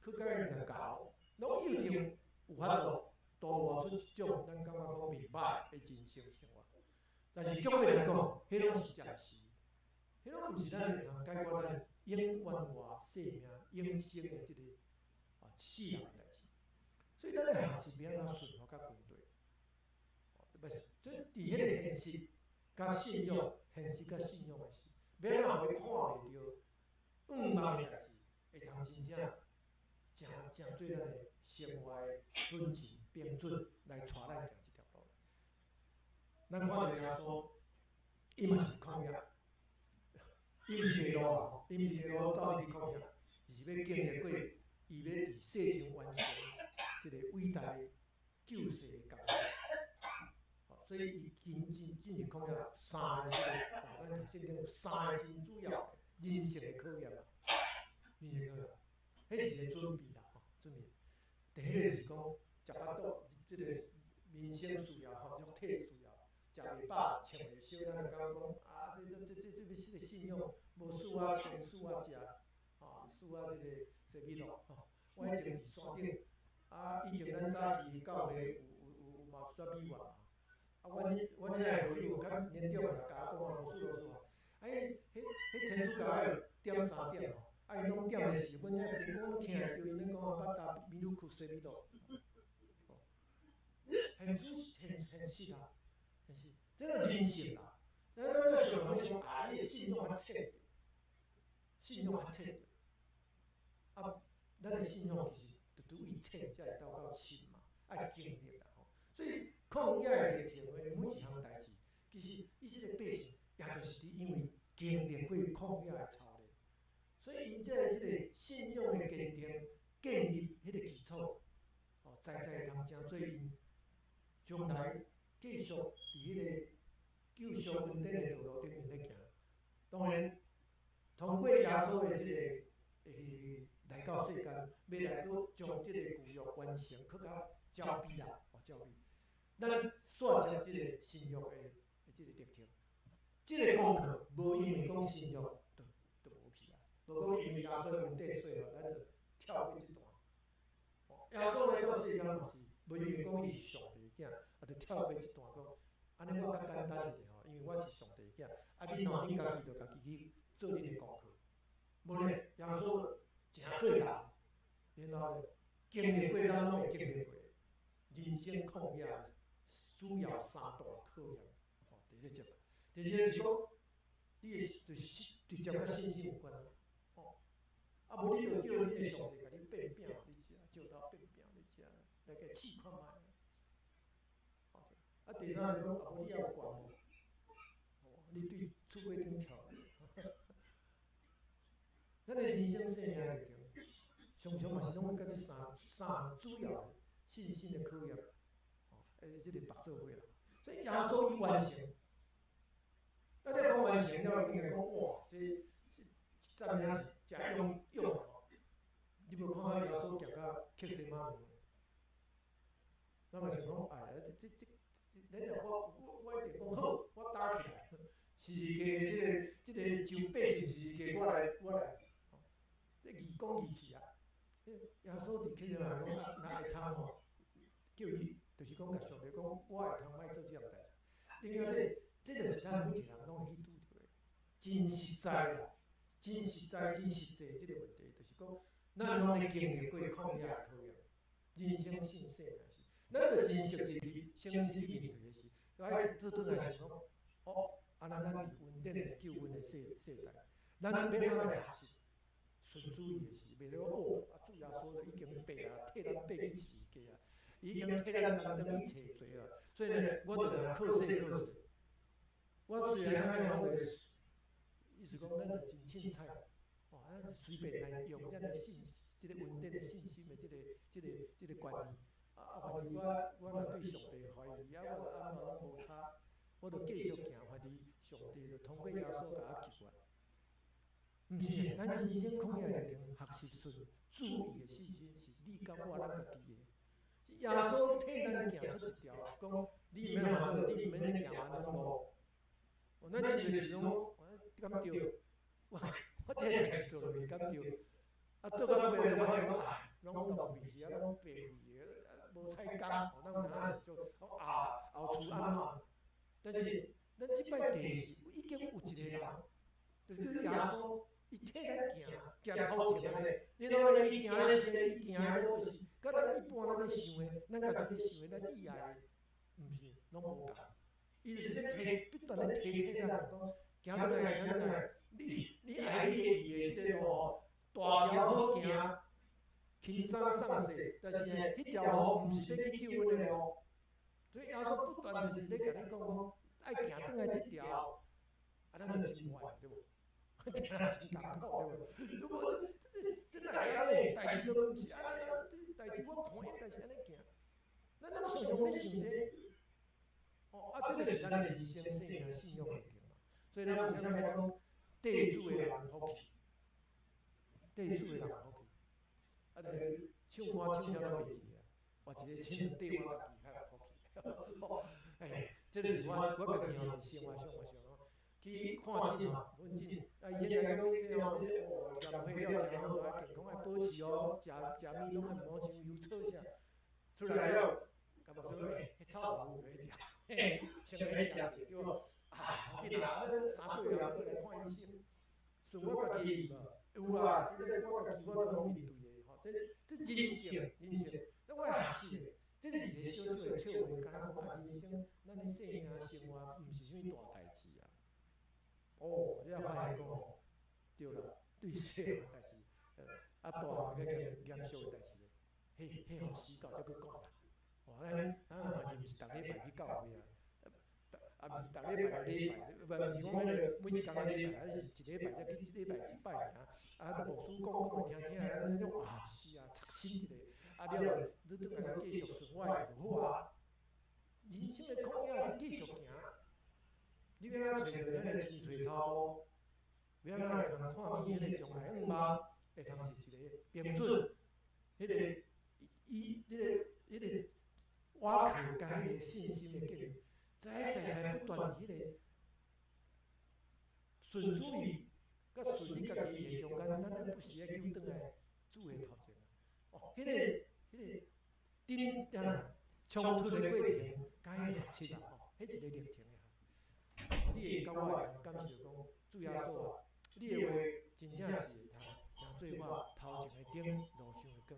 去共𪜶𠢕，攏一定有法度度活出一種咱感覺講袂䆀的人生生活。但是總歸來講，彼攏是暫時，彼攏毋是咱會通解決咱永遠活生命永生的這個啊世人的代誌。所以咱來學習欲按怎順服佮跟隨，毋是，這佇彼個現實佮信仰，現實佮信仰的時，欲按怎予伊看袂著向望的代誌，會通真正誠誠做咱的生活的準繩標準來帶咱行這條路。咱看著耶穌，伊嘛是佇曠野，伊毋是迷路啊，伊毋是迷路走入去曠野，伊是欲經歷過，伊欲佇世上完成這個偉大救世的工作。所以伊進入曠野三個這個，咱讀聖經有三個真主要的人生的考驗嘛，人生考驗，彼是一個準備啦，吼，準備。第一个就是講，食腹肚，這個民生需要吼，肉體需要，食袂飽，穿袂燒，咱就感覺講啊，這這這這欲這個信仰，無輸我穿，輸我食，吼，輸我這個洗米露，吼。我以前佇山頂，啊，以前咱早期教會有嘛有跩美元嘛。啊，阮遐個會友較年長的，共我講啊，牧師老師話，哎，彼天主教愛點三點吼，啊，𪜶攏點的時，阮遐朋友攏聽會著，𪜶咧講啊，捌搭米魯庫洗米露。現實現實啊，現實，這個人性啦。咱想欲想啊，你的信仰較淺著，信仰較淺著。啊，咱的信仰其實就拄位淺才會鬥到深嘛，愛經歷啦吼。所以曠野的歷程的每一項代誌，其實以色列百姓也就是佇因為經歷過曠野的操練，所以𪜶這個信仰的堅定，建立彼個基礎，哦，在在通成做𪜶將來繼續佇彼個救贖恩典的道路頂面咧行。當然，通過耶穌的這個來到世間，欲來閣將這個舊約完成，閣較焦備啦，哦，焦備。咱煞接這個新約的這個歷程，這個功課無因為講新約就無去啊，無講因為耶穌恩典所以吼，咱就跳過這段。耶穌來到世間嘛是，無因為講伊是上帝的囝，啊，就跳過這段講，按呢我較簡單一下吼，因為我是上帝的囝，啊，恁吼恁家己就家己去做恁的功課。無咧，耶穌誠做人，然後咧經歷過咱攏會經歷過人生曠野主要三大考驗，吼，佇咧這。第二個是講，你的就是直接佮信心有關啊，吼，啊無你就叫恁的上帝共你變餅予你食，石頭變餅予你食，來共試看覓。啊，第三就講，啊無你也有權無？哦，你對厝尾頂跳落來。咱的人生生命歷程，常常嘛是攏會佮這三項主要的信心的考驗，哦，這個縛做伙啦。所以耶穌伊完成，啊，你講完成了，應該講哇，這這讚美是誠勇勇吼。你無看到耶穌行到客西馬尼？咱嘛想講，哎，這這這，咱若我一定講好，我打起來，十字架這個就爬上十字架，我來我來，這義講義氣啊！耶穌佇客西馬尼講，啊，若會通吼，叫伊，就是講共上帝講，我會通莫做這項代誌。另外，這就是咱每一個人攏會去拄著的，真實在啦，真實在、真實際這個問題，就是講，咱攏咧經歷過曠野的考驗，人生信生命是，咱著真實是去誠實去面對的時，愛倒轉來想講，哦，啊，咱佇恩典的救恩的世代，咱欲按怎來學習？順主意的時，袂使講哦，啊主耶穌就已經爬啊，替咱爬去十字架啊，已經替咱擔當去找罪啊，所以呢，我就來靠勢靠勢。我雖然按呢，我就意思講，咱就真凊彩，哦，咱隨便來用咱的信，這個恩典的信心的這個觀念，啊，反正我若對上帝懷疑啊，我就按怎攏無差，我就繼續行，反正上帝就通過耶穌共我救啊。毋是，咱人生曠野歷程學習順主伊的信心，是你佮我咱家己的。是耶穌替咱行出一條，講你毋免煩惱，你毋免行冤枉路。哦，咱真濟時陣講，我敢對？我這個代誌做落去敢對？啊，做到尾就發現講啊，攏浪費去啊，攏白費的，無彩工。哦，咱有當時做，啊，後厝按怎？但是咱這擺地是已經有一個人，就是叫耶穌。伊替咱行，行頭前按呢。你啷咧？伊行的時陣，伊行的路就是，佮咱一般咱咧想的，咱家己咧想的，咱意愛的，毋是，攏無仝。伊就是咧提，不斷咧提醒咱，講行轉來，行轉來。你愛你的去的這個路吼，大條好行，輕鬆送勢，但是呢，彼條路毋是欲去救恩的路。所以耶穌不斷就是咧共你講講，愛行轉來這條，啊，咱就真煩，對無？行真艱苦，對無？如果這這哪會按呢？代誌都毋是按呢啊！這代誌我看應該是按呢行。咱攏常常咧想這個，哦，啊，這就是咱的人生生命信仰歷程嘛。所以咱為啥物愛講綴主的人有福氣？綴主的人有福氣。啊，就是唱歌唱了攏袂去啊！換一個親像綴我家己較有福氣。哎，這就是我家己吼佇生活上嘛想講，去看診吼，問診，啊，醫生來講你這吼，這哦，驗血了誠好啊，健康愛保持哦，食食物攏愛毋好傷油臭啥，出來了，共牧師講，欸，彼臭豆腐袂食，嘿，先欲食者對無？啊，無要緊啦，咱3個月後閣來看醫生。順我家己的意無？有啊，這個我家己我都面對的吼，這人性人性，咱我愛學習的，這是一個小小的笑話，敢若講啊，人生咱的生命生活毋是啥物大代誌啊。哦，你也發現講吼，對啦，對細漢代誌，啊大漢佮嚴嚴肅的代誌咧，彼彼予死到才閣講啦。哦，咱若發現毋是逐禮拜去教會啊，啊毋是逐禮拜的禮拜，毋是講彼個每一工的禮拜，啊是一禮拜才去一禮拜一擺爾。啊，牧師講講的聽聽，按呢種啊是啊，刷新一下，啊了後，你轉來閣繼續順我的就好啊。人生的曠野就繼續行，你欲按怎揣著彼個青翠草埔，欲按怎會通看見彼個將來願望，會通是一個平準，彼個伊這個彼個倚靠佮彼個信心的建立，在在在不斷佇彼個順主意佮順你家己意的中間，咱愛不時愛糾轉來主的頭前啊！哦，彼個頂啊衝突的過程，佮彼個學習啊，吼，彼一個歷程的哈。你會佮我會通感受講，主耶穌啊，你的話真正是會通成做我頭前的燈，路上的光，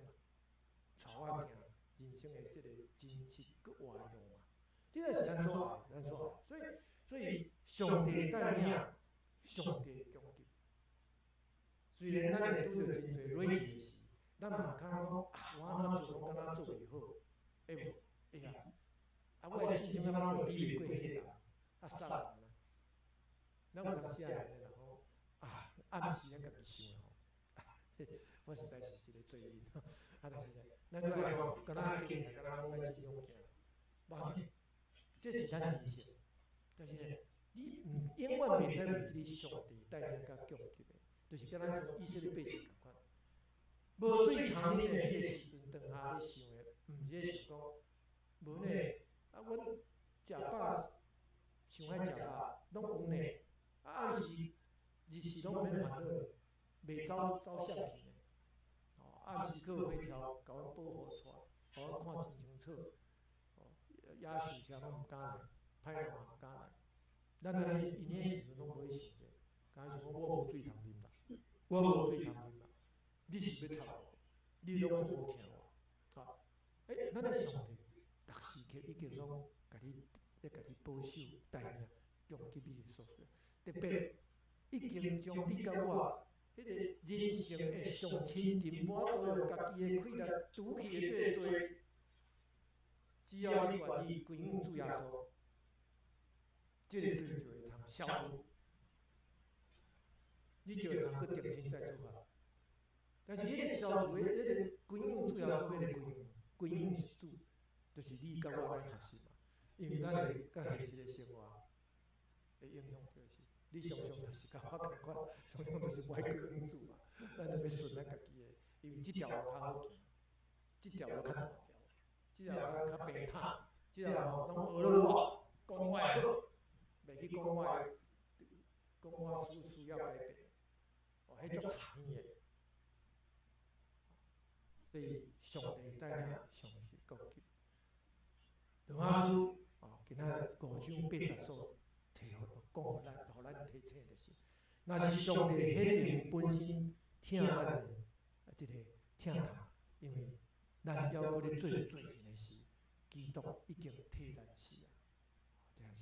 帶我行人生的這個真實閣活的路嘛。這個是咱所愛，咱所愛。所以上帝帶領，上帝供給。雖然咱會拄著真濟累錢的時，咱嘛會感覺講啊，我按怎做攏敢若做袂好。會無？會啊！啊，我的信心敢若會比袂過彼個人，啊，殺人啊！咱有當時也會按呢啦吼，啊，暗時咱家己想啦吼，我實在是一個罪人，啊，但是呢，咱閣愛講，敢若堅強，敢若講咱真勇健，無要緊，這是咱人生。但是呢，你毋永遠袂使袂記你上帝帶領佮供給的，就是敢若像以色列百姓仝款，無水通啉的彼個時陣，當下咧想的，毋是咧想講，無呢，啊，阮食飽，傷愛食飽，攏有呢，啊，暗時日時攏毋免煩惱呢，袂走走閃去呢，哦，暗時閣有火柱，共阮保護出來，予阮看真清楚，哦，野獸啥攏毋敢來，歹人嘛毋敢來。咱安呢，𪜶彼時陣攏無去想這個，敢若想講我無水通啉啦，我無水通啉啦，你是欲插我，你攏總無聽我，吼，欸，咱的上帝，逐時刻已經攏共你咧共你保守帶領，供給你的所需要，特別已經將你佮我彼個人生的上親近，無法度用家己的氣力拄去的這個罪，只要你願意歸向主耶穌，這個罪就會通消除，你就會通閣重新再出發。但是彼個消除的，彼個歸向主耶穌，彼個歸向，歸向是主，就是你佮我咱學習嘛。因為咱的佮現實的生活會影響著是，你常常就是佮我仝款，常常就是無愛歸向主嘛。咱就欲順咱家己的，因為這條路較好行，這條路較大條，這條路較平坦，這條路攏學了我，講我會好，袂去講我的，講我需要改變的，哦，彼足殘忍的。所以上帝帶領，上帝供給。羅馬書哦，今仔五章八節所提予講予咱，予咱提醒就是，若是上帝顯明伊本身疼咱的這個疼痛，因為咱猶閣咧做罪人的時，基督已經替咱死啊！這樣是啊，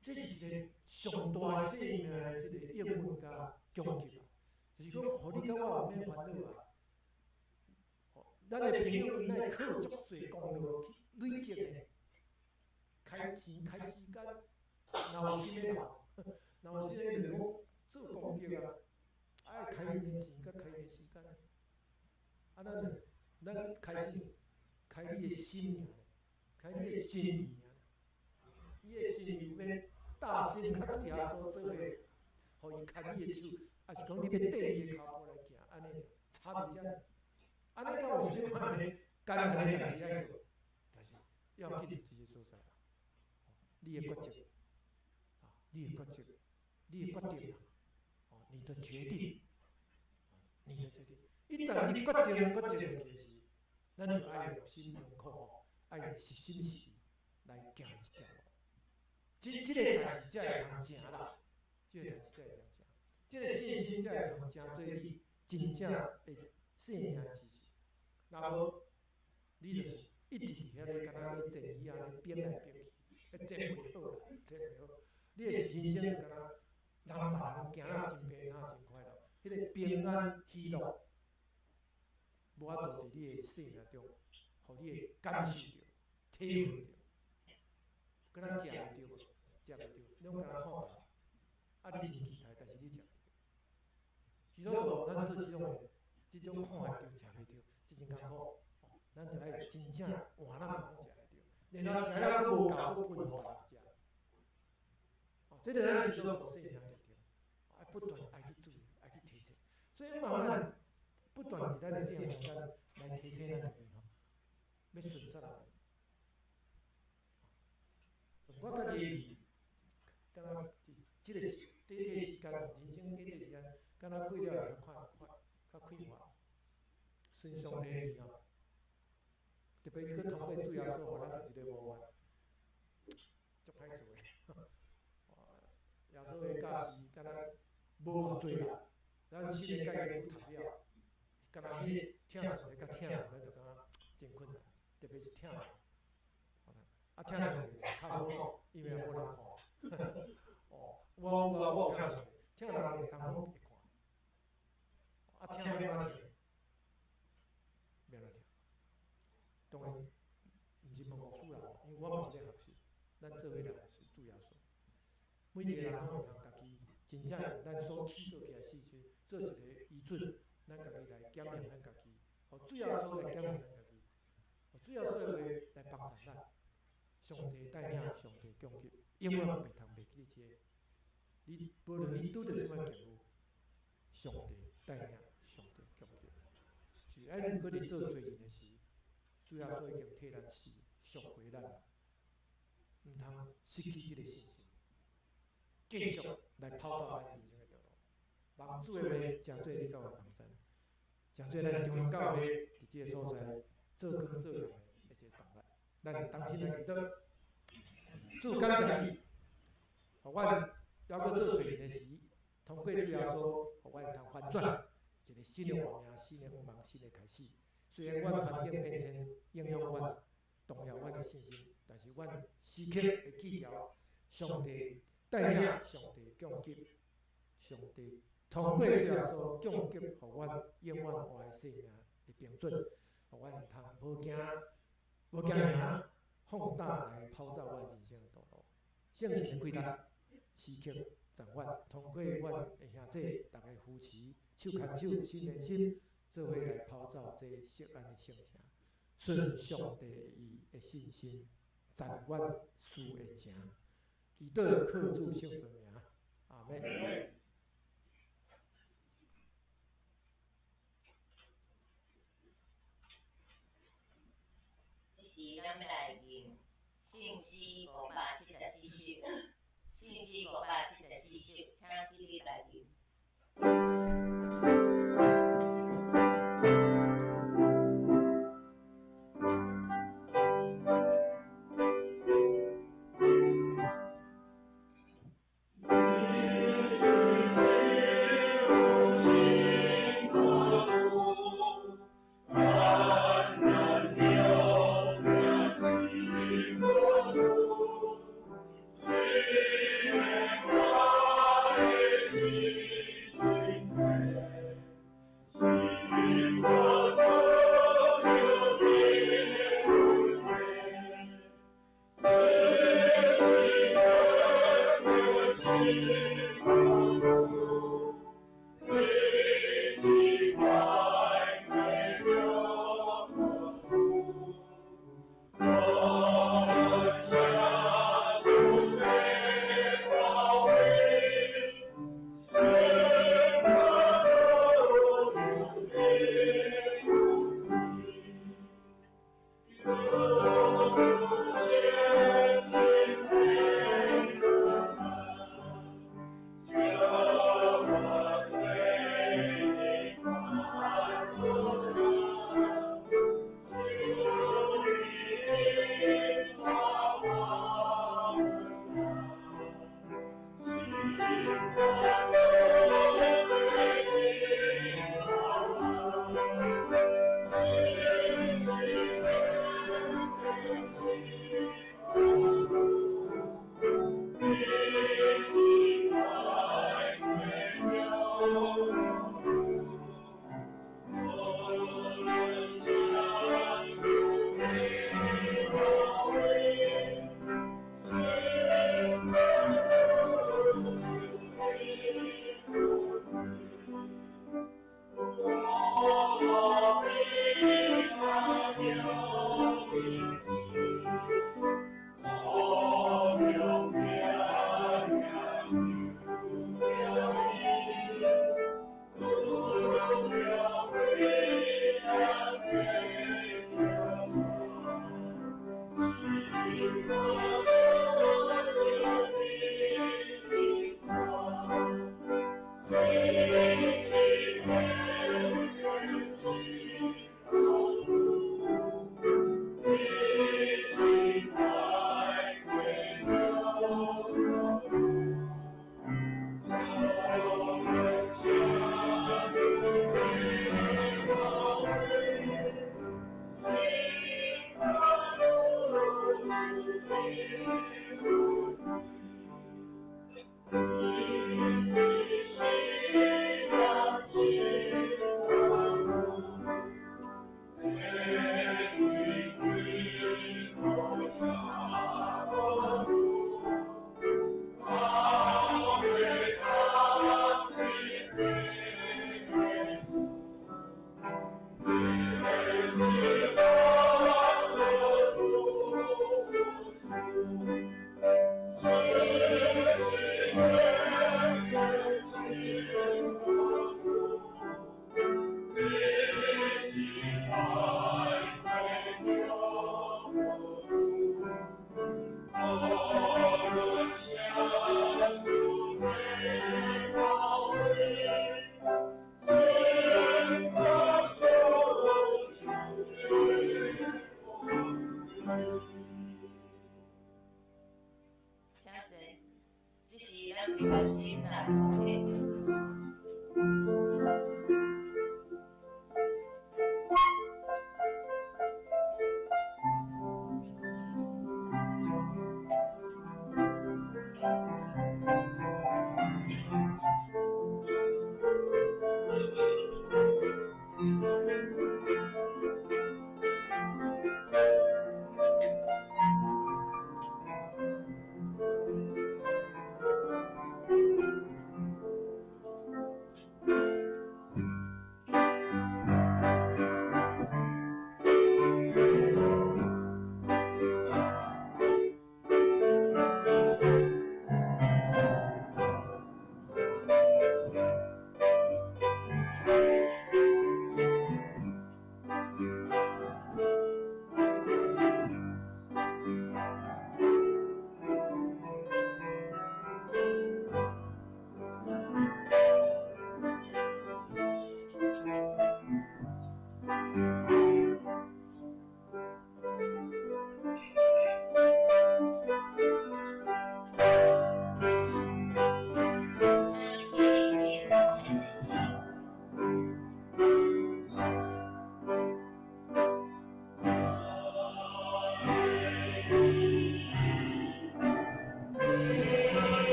這是一個上大生命的這個應允佮供給啊，就是講，予你佮我毋免煩惱啊。咱的朋友𪜶愛靠足濟功勞去累積的，開錢開時間，若有心的人，若有心的就是講做功德啊，愛開𪜶的錢佮開𪜶的時間。啊，咱呢，咱開啥物？開你的心爾，開你的心意爾。你的心意有欲搭心佮主耶穌做伙，予伊牽你的手，抑是講你欲綴伊的跤步來行，按呢差佇遮爾。按呢敢有啥物款的艱難的代誌愛做？但是要緊就這個所在啦。你的抉擇，啊，你的抉擇，你的決定啦，哦，你的決定，你的決定。一旦你決定落去時，咱就愛用心中苦吼，愛實心實意來行這條路。這個代誌才會通成啦，這個代誌才會通成，這個信心才會通成做你真正的生命的支持。若無，你就是一直佇遐咧，敢若咧煎魚仔咧，變來變去，煎袂好啦，煎袂好。你的人生就敢若人別人行得真平坦、真快樂，彼個平安喜樂，無法度佇你的生命中，予你會感受著、體會著，敢若食袂著無？食袂著，你攏敢若看別人，啊，你真期待，但是你食袂著。基督徒，咱做這種的，這種看會著、食袂著，這真艱苦。哦，咱就愛真正換咱嘛攏食會著，然後食了閣無夠，閣分予別人食。哦，這就咱基督徒生命歷程，愛不斷愛去注意，愛去提醒。所以嘛，咱不斷佇咱的生命中間來提醒咱家己吼，欲順啥人？我家己敢若佇這個時短短時間，人生短短時間，敢若過了會較快快，較快活。順上帝意吼，特別伊閣通過主耶穌，予咱有一個模範，足歹做的。耶穌的教示敢若無偌濟啦，咱新的誡命拄讀了，敢若彼疼上帝佮疼人，咱就感覺真困難，特別是疼人。啊，疼上帝較好講，因為也無人看。哦，我有疼上帝，疼人會當攏會看。啊，疼欲按怎疼？欲按怎疼？當然，咱做伙来服侍主耶稣。每一个人拢会通家己真正用咱所起做起来事情，做一个基准，咱家己来检验咱家己，予主耶稣来检验咱家己，予主耶稣的话来帮助咱。上帝带领，上帝供给，永远袂通袂记你这个。你无论你拄著啥物境遇，上帝带领，上帝供给。是咱阁伫做罪人的时，主耶稣已经替咱死，赎回咱了，毋通失去这个信心，继续来跑走咱人生的道路。望主的话，成做你佮我的帮赞，成做咱中兴教会伫这个所在做光做盐的一个动力。咱同心来祈祷，主感谢你，予阮犹阁做罪人的时，通过主耶稣，予阮会通翻转一个新的活命、新的向望、新的开始。虽然阮环境变迁影响阮、动摇阮的信心，但是阮时刻会记牢上帝带领、上帝供给、上帝通过主耶稣供给，予阮永远活的生命的标准，予阮会通无惊、无惊吓，放胆来跑走阮人生的道路。圣神的气力时刻在阮，通过阮的兄弟，逐家扶持，手牵手、心连心，做伙来跑走这锡安的圣城，顺上帝意的信心，赞阮事会成。祈祷靠主圣尊名，阿们。这时咱来用圣诗574首，圣诗574首，请起立来吟。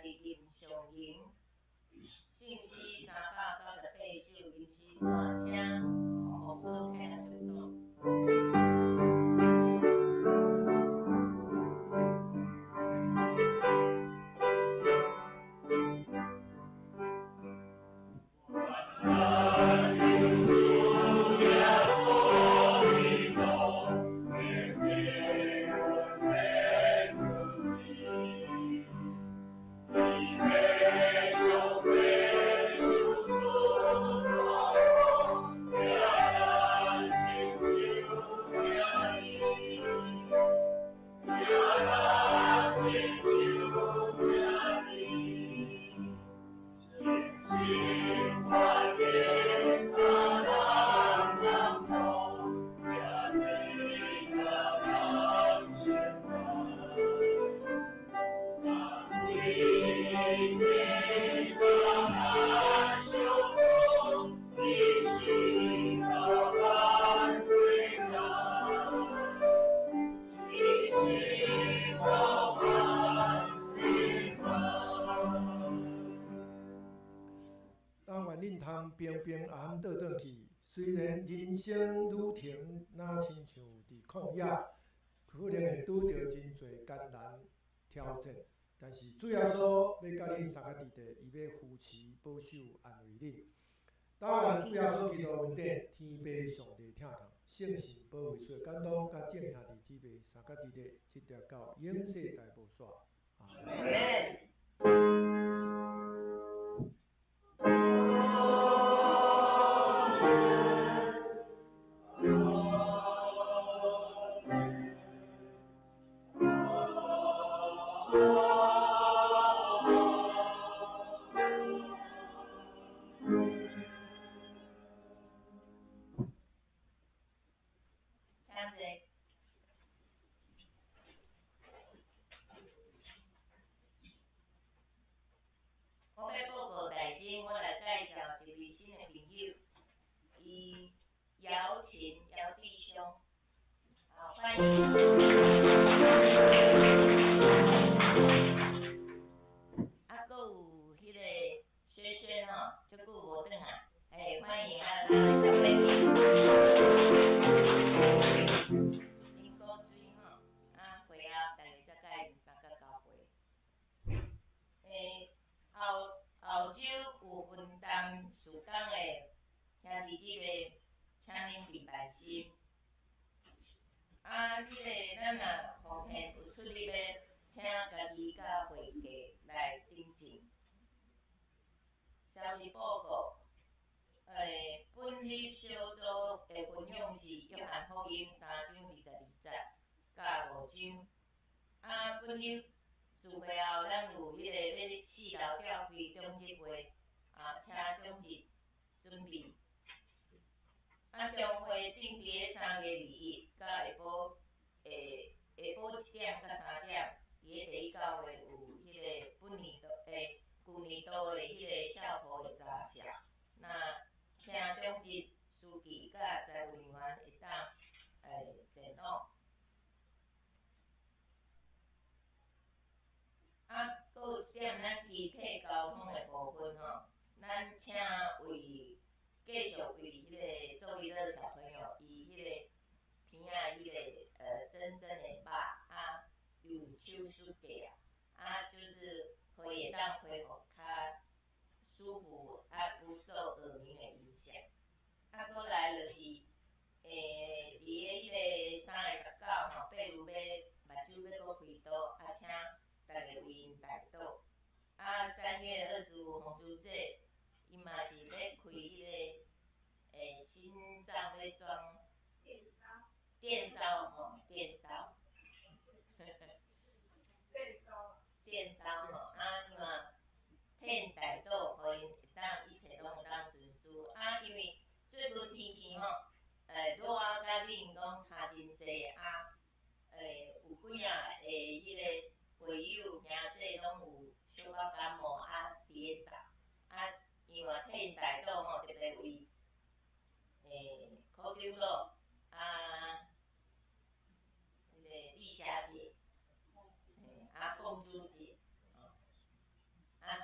是林尚莹，圣诗398首，吟诗线，请黄牧师替咱祝祷。平平安安倒转去，虽然人生旅程若亲像伫旷野，可能会拄著真济艰难挑战，但是主耶稣欲佮恁相佮伫地，伊欲扶持、保守、安慰恁。但愿主耶稣基督恩典、天父上帝疼痛、圣神保惠师感动，佮众兄弟姊妹相佮伫地，直直到永世代无煞。阿们。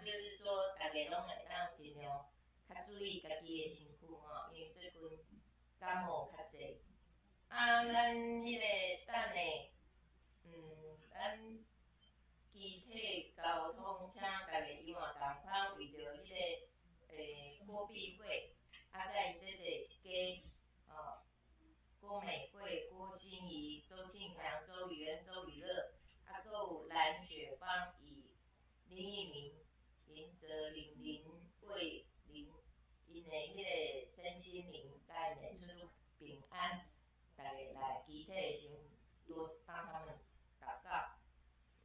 就是說，大家攏會當盡量較注意家己的身軀吼，因為最近感冒較濟。啊，咱彼個等下，咱機體交通，請大家伊嘛仝款為著彼個郭碧慧，啊，佮伊姐姐一家，吼，郭美惠、郭心怡、周慶祥、周宇恩、周宇樂，啊，閣有藍雪芳與林一鳴、林澤林、林慧玲，𪜶的彼個身心靈佮𪜶的出入平安，大家來祈禱的時陣多幫他們禱告。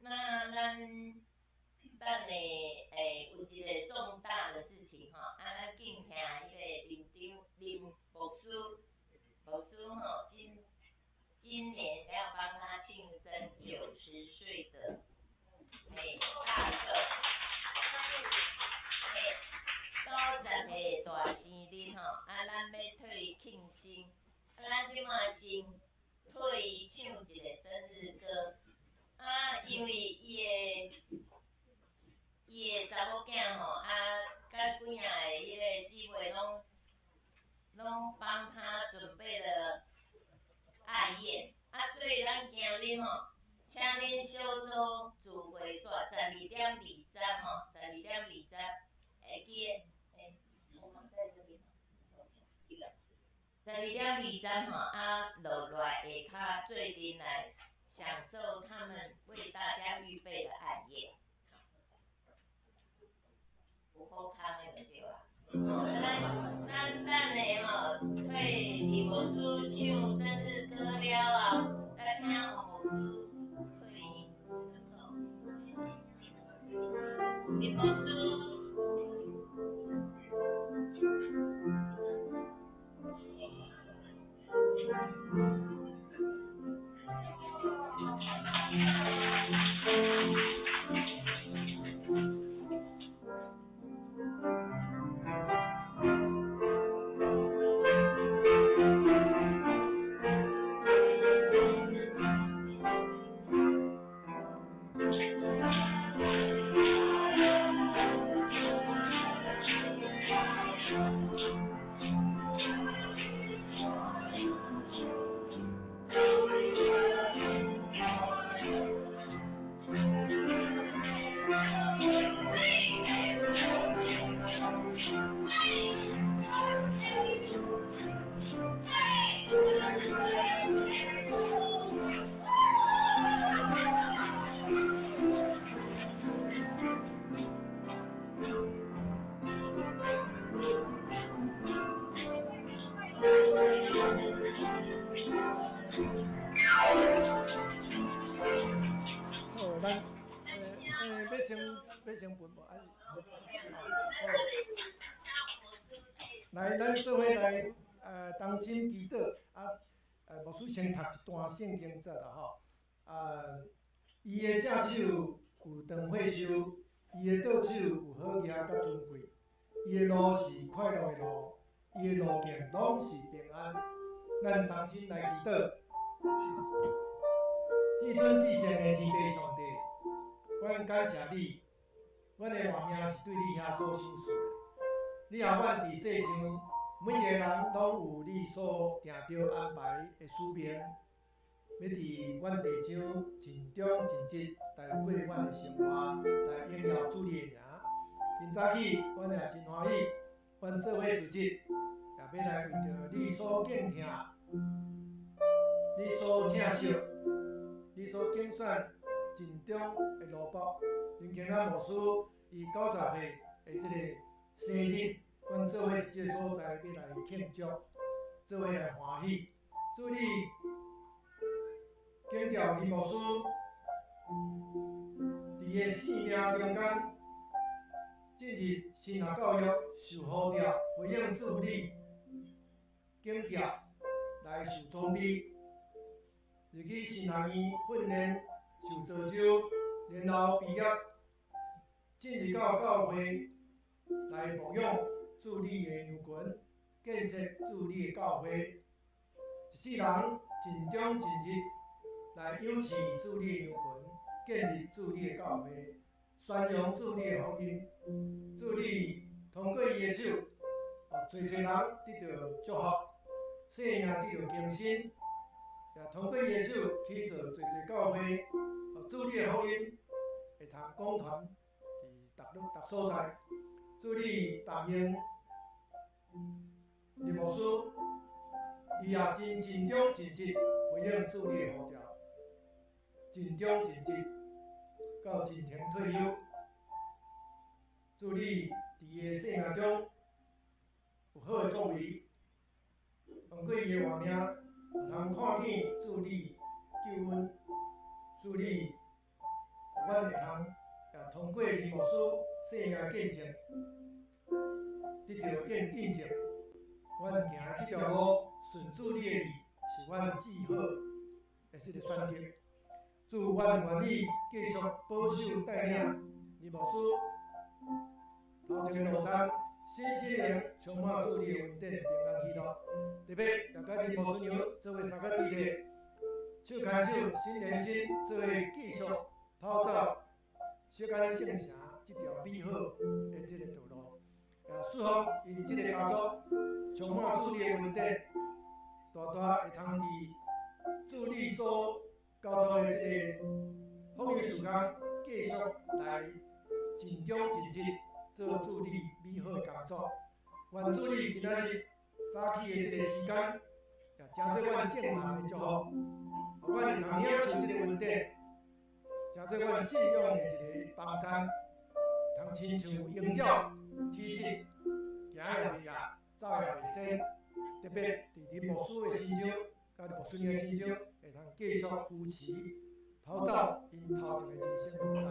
那咱等下有一個重大的事情吼，啊，咱敬聽彼個林長林牧師，牧師吼，今年要幫他慶生90歲的大壽，90歲大生日吼，啊，咱欲替伊慶生，啊，咱這馬先替伊唱一個生日歌，啊，因為伊的查某囝吼，啊，佮幾仔个彼個姊妹攏幫他準備了愛宴，啊，所以咱今日吼，請恁小組聚會煞12點20吼，十二點二十，會記得，我們在這邊，12點20吼，啊，落來下跤做陣來享受他們為大家預備的愛宴。有好康的就對啊。咱等下吼，替林牧師唱生日歌了後，再請王牧師替伊傳道，謝謝。林牧師。好，咱欲先分無？還是？來，咱做伙來同心祈禱啊！牧師先讀一段聖經節啦吼。啊，伊的正手有長歲壽，伊的倒手有好額佮尊貴，伊的路是快樂的路，伊的路徑攏是平安。咱同心來祈禱。至尊至聖的天父上帝，阮感謝你，阮的活命是對你遐所賞賜的。你予阮佇世上每一個人攏有你所定著安排的使命，欲佇阮地上盡忠盡職來過阮的生活，來榮耀主你的名。今早起，阮也真歡喜，阮做伙組織，也欲來為著你所敬疼、你所疼惜、你所揀選盡忠的奴僕，林慶咱牧師伊90歲的這個生日，阮做伙佇這個所在欲來慶祝，做伙來歡喜。主你揀召林牧師佇伊的生命中間進入神學教育，受呼召回應主你揀召來受裝備，入去神學院訓練，受造就，然後畢業，進入到教會來牧養主你的羊群，建設主你的教會，一世人盡忠盡職來養飼主你的羊群，建立主你的教會。宣揚主你的福音。主你通過伊的手，濟濟人得著祝福，生命得著更新，也通過伊的手去做濟濟教會，主你的福音會通廣傳佇逐逐所在。主你答應林牧師，伊也真盡忠盡職回應主你的呼召，盡忠盡職到盡庭退休。主你佇伊的生命中有好的作為，通過伊的活命，會通看見主你救恩。主你，阮會通也通過林牧師生命見證，得著印印證，阮行的這條路順主你的意，是阮至好的這個選擇。主，阮願意繼續保守帶領林牧師頭前的路程，身心靈充滿主你的恩典，平安喜樂。特別也佮林牧師娘做伙相佮佇咧，手牽手，心連心，做伙繼續跑走錫安聖城這條美好的這個道路。也祝福𪜶這個家族充滿主你的恩典，大大會通佇主你所交託的這個福音事工，繼續來盡忠盡職做主你美好的工作。願主你今仔日早起的這個時間，也成做阮眾人的祝福，予阮會通領受這個恩典，成做阮信仰的一個幫贊，通親像鷹鳥體質，行也袂掖，走也袂跣。特別佇林牧師的身上，佮牧師娘的身上，會通繼續扶持、跑走𪜶頭前的人生路程。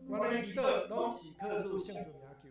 阮的祈禱攏是靠主聖主名求。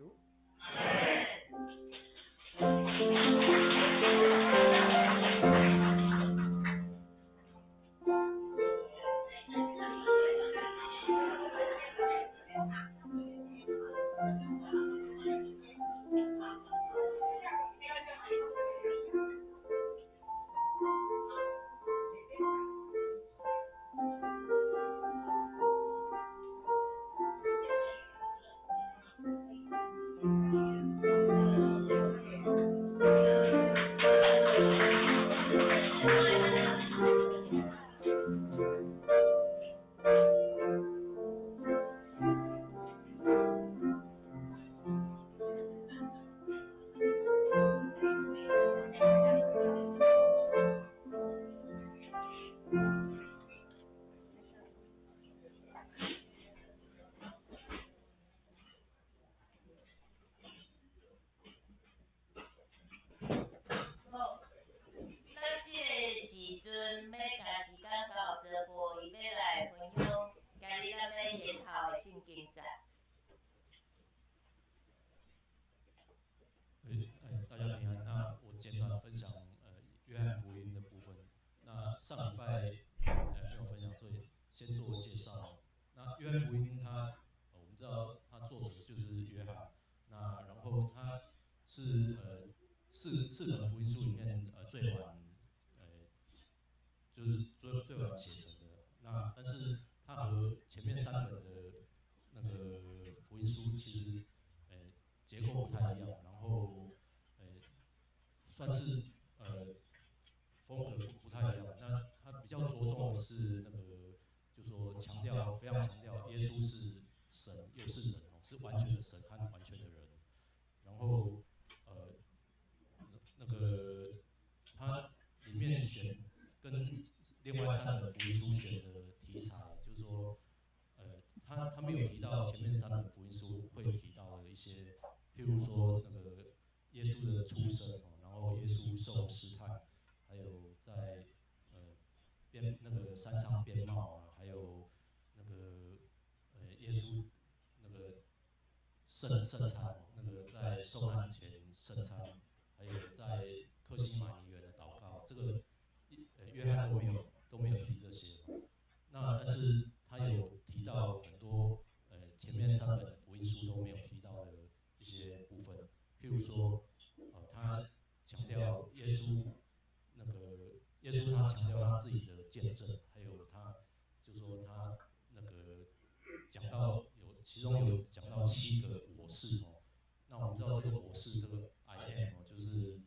好，咱這個時陣欲共時間交予澤播，伊欲來分享今日咱欲研討的聖經節。大家平安。那我簡短分享約翰福音的部分。那上禮拜沒有分享，所以先做個介紹。那約翰福音它，我們知道它作者就是約翰。那然後他是四本福音書裡面最晚就是最晚寫成的。那但是它和前面三本的那個福音書其實結構不太一樣，然後算是風格不太一樣。那它比較着重的是那個，就是說強調非常強調耶穌是神又是人哦，是完全的神和完全的人。然後那個它裡面選跟另外三本福音書選的題材，就是說他沒有提到前面三本福音書會提到的一些，譬如說那個耶穌的出生哦，然後耶穌受試探，還有在變那個山上變貌啊，還有那個耶穌那個聖餐哦，那個在受難前聖餐，還有在客西馬尼園的禱告，這個約翰都沒有提這些。那但是他有提到很多前面三本福音書都沒有提到的一些部分，譬如說，他強調耶穌那個耶穌他強調他自己的見證，還有他就說他那個講到有其中有讲到七个我是哦。那我们知道这个我是这个 I am 哦，就是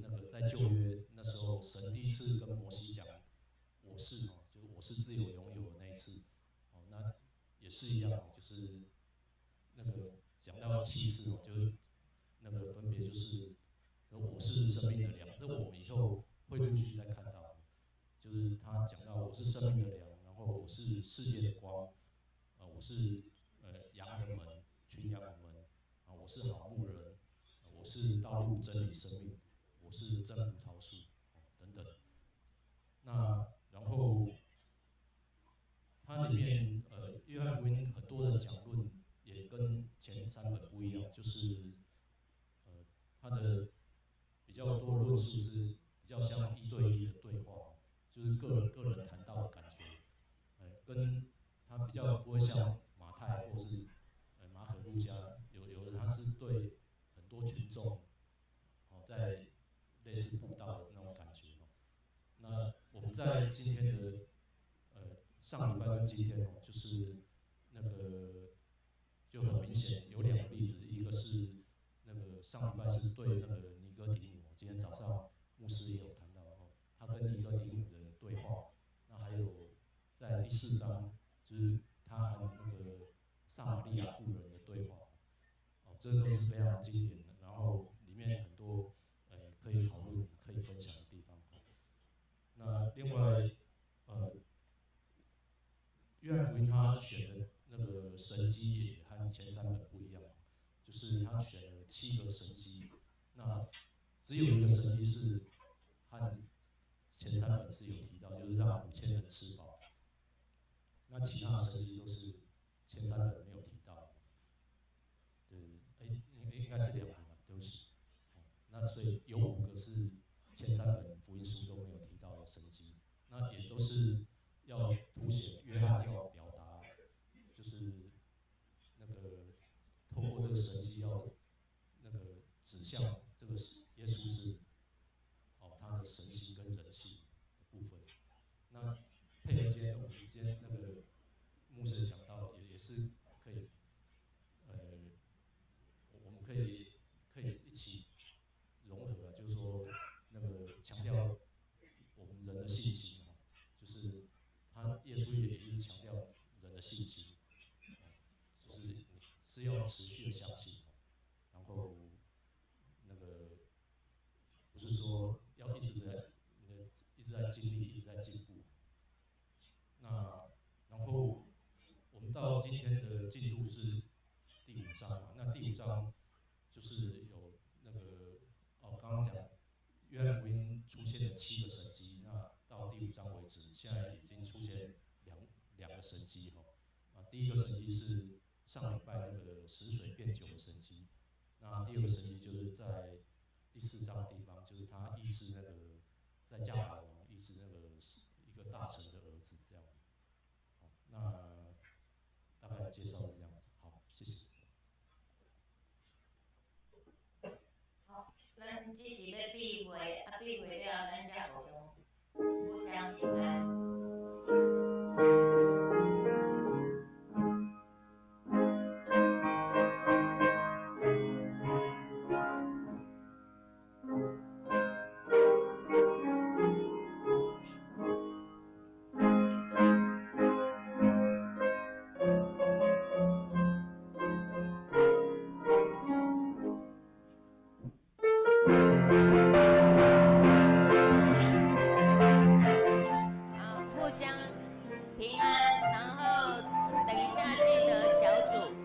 那个在旧约那时候，神第一次跟摩西讲我是哦，就是我是自有永有的那一次哦，那也是一样哦，就是那个讲到七次哦，就是那个分别就是我是生命的粮，这我们以后会陆续再看到，就是他讲到我是生命的粮，然后我是世界的光，啊，我是羊的门，群羊的门，啊，我是好牧人，我是道路真理生命，我是真葡萄树，等等。那然后它里面约翰福音很多的讲论也跟前三本不一样，就是它的比较多论述是比较像一对一的对话，就是个人谈到的感觉，跟他比较不会像马太或是马可、路加，有的他是对很多群众，哦，在类似布道的那种感觉哦。那我们在今天的上礼拜跟今天哦，就是那个就很明显有两个例子，一个是那个上礼拜是对那个尼哥底母，今天早上牧师也有谈到哦，他跟尼哥底母的对话，那还有在第四章就是他和那个撒玛利亚妇人的对话，哦，这都是非常经典的，然后里面很多可以讨论、可以分享的地方。那另外，约翰福音他选的那个神迹也和前三本不一样，就是他选了七个神迹，那只有一个神迹是和前三本是有提到，就是让5000人吃饱。那其他神迹都是前三本没有提到。对，哎，应该是两个吧，对不起。那所以有五个是前三本福音书都没有提到的神迹，那也都是要凸显约翰要表达，就是那个透过这个神迹要那个指向这个耶稣是哦他的神性跟人性的部分。那配合今天我们今天那个牧师讲到，也是可以，我们可以一起融合啊，就是说那个强调我们人的信心哦，就是他耶稣也一直强调人的信心，就是你是要持续的相信，然后那个不是说要一直在经历，一直在进步。那然后我们到今天的进度是第五章嘛，那第五章就是有那个哦，刚刚讲约翰福音出现了七个神迹，那到第五章为止，现在已经出现两个神迹哈。啊，第一个神迹是上礼拜那个使水变酒的神迹，那第二个神迹就是在第四章的地方，就是他医治那个在迦百农医治那个一个大臣的儿子这样。好，那大概介绍是这样子。好，谢谢。好，咱只是欲闭会，啊，闭会了，咱才互相请安。好，互相平安，然后等一下记得小组。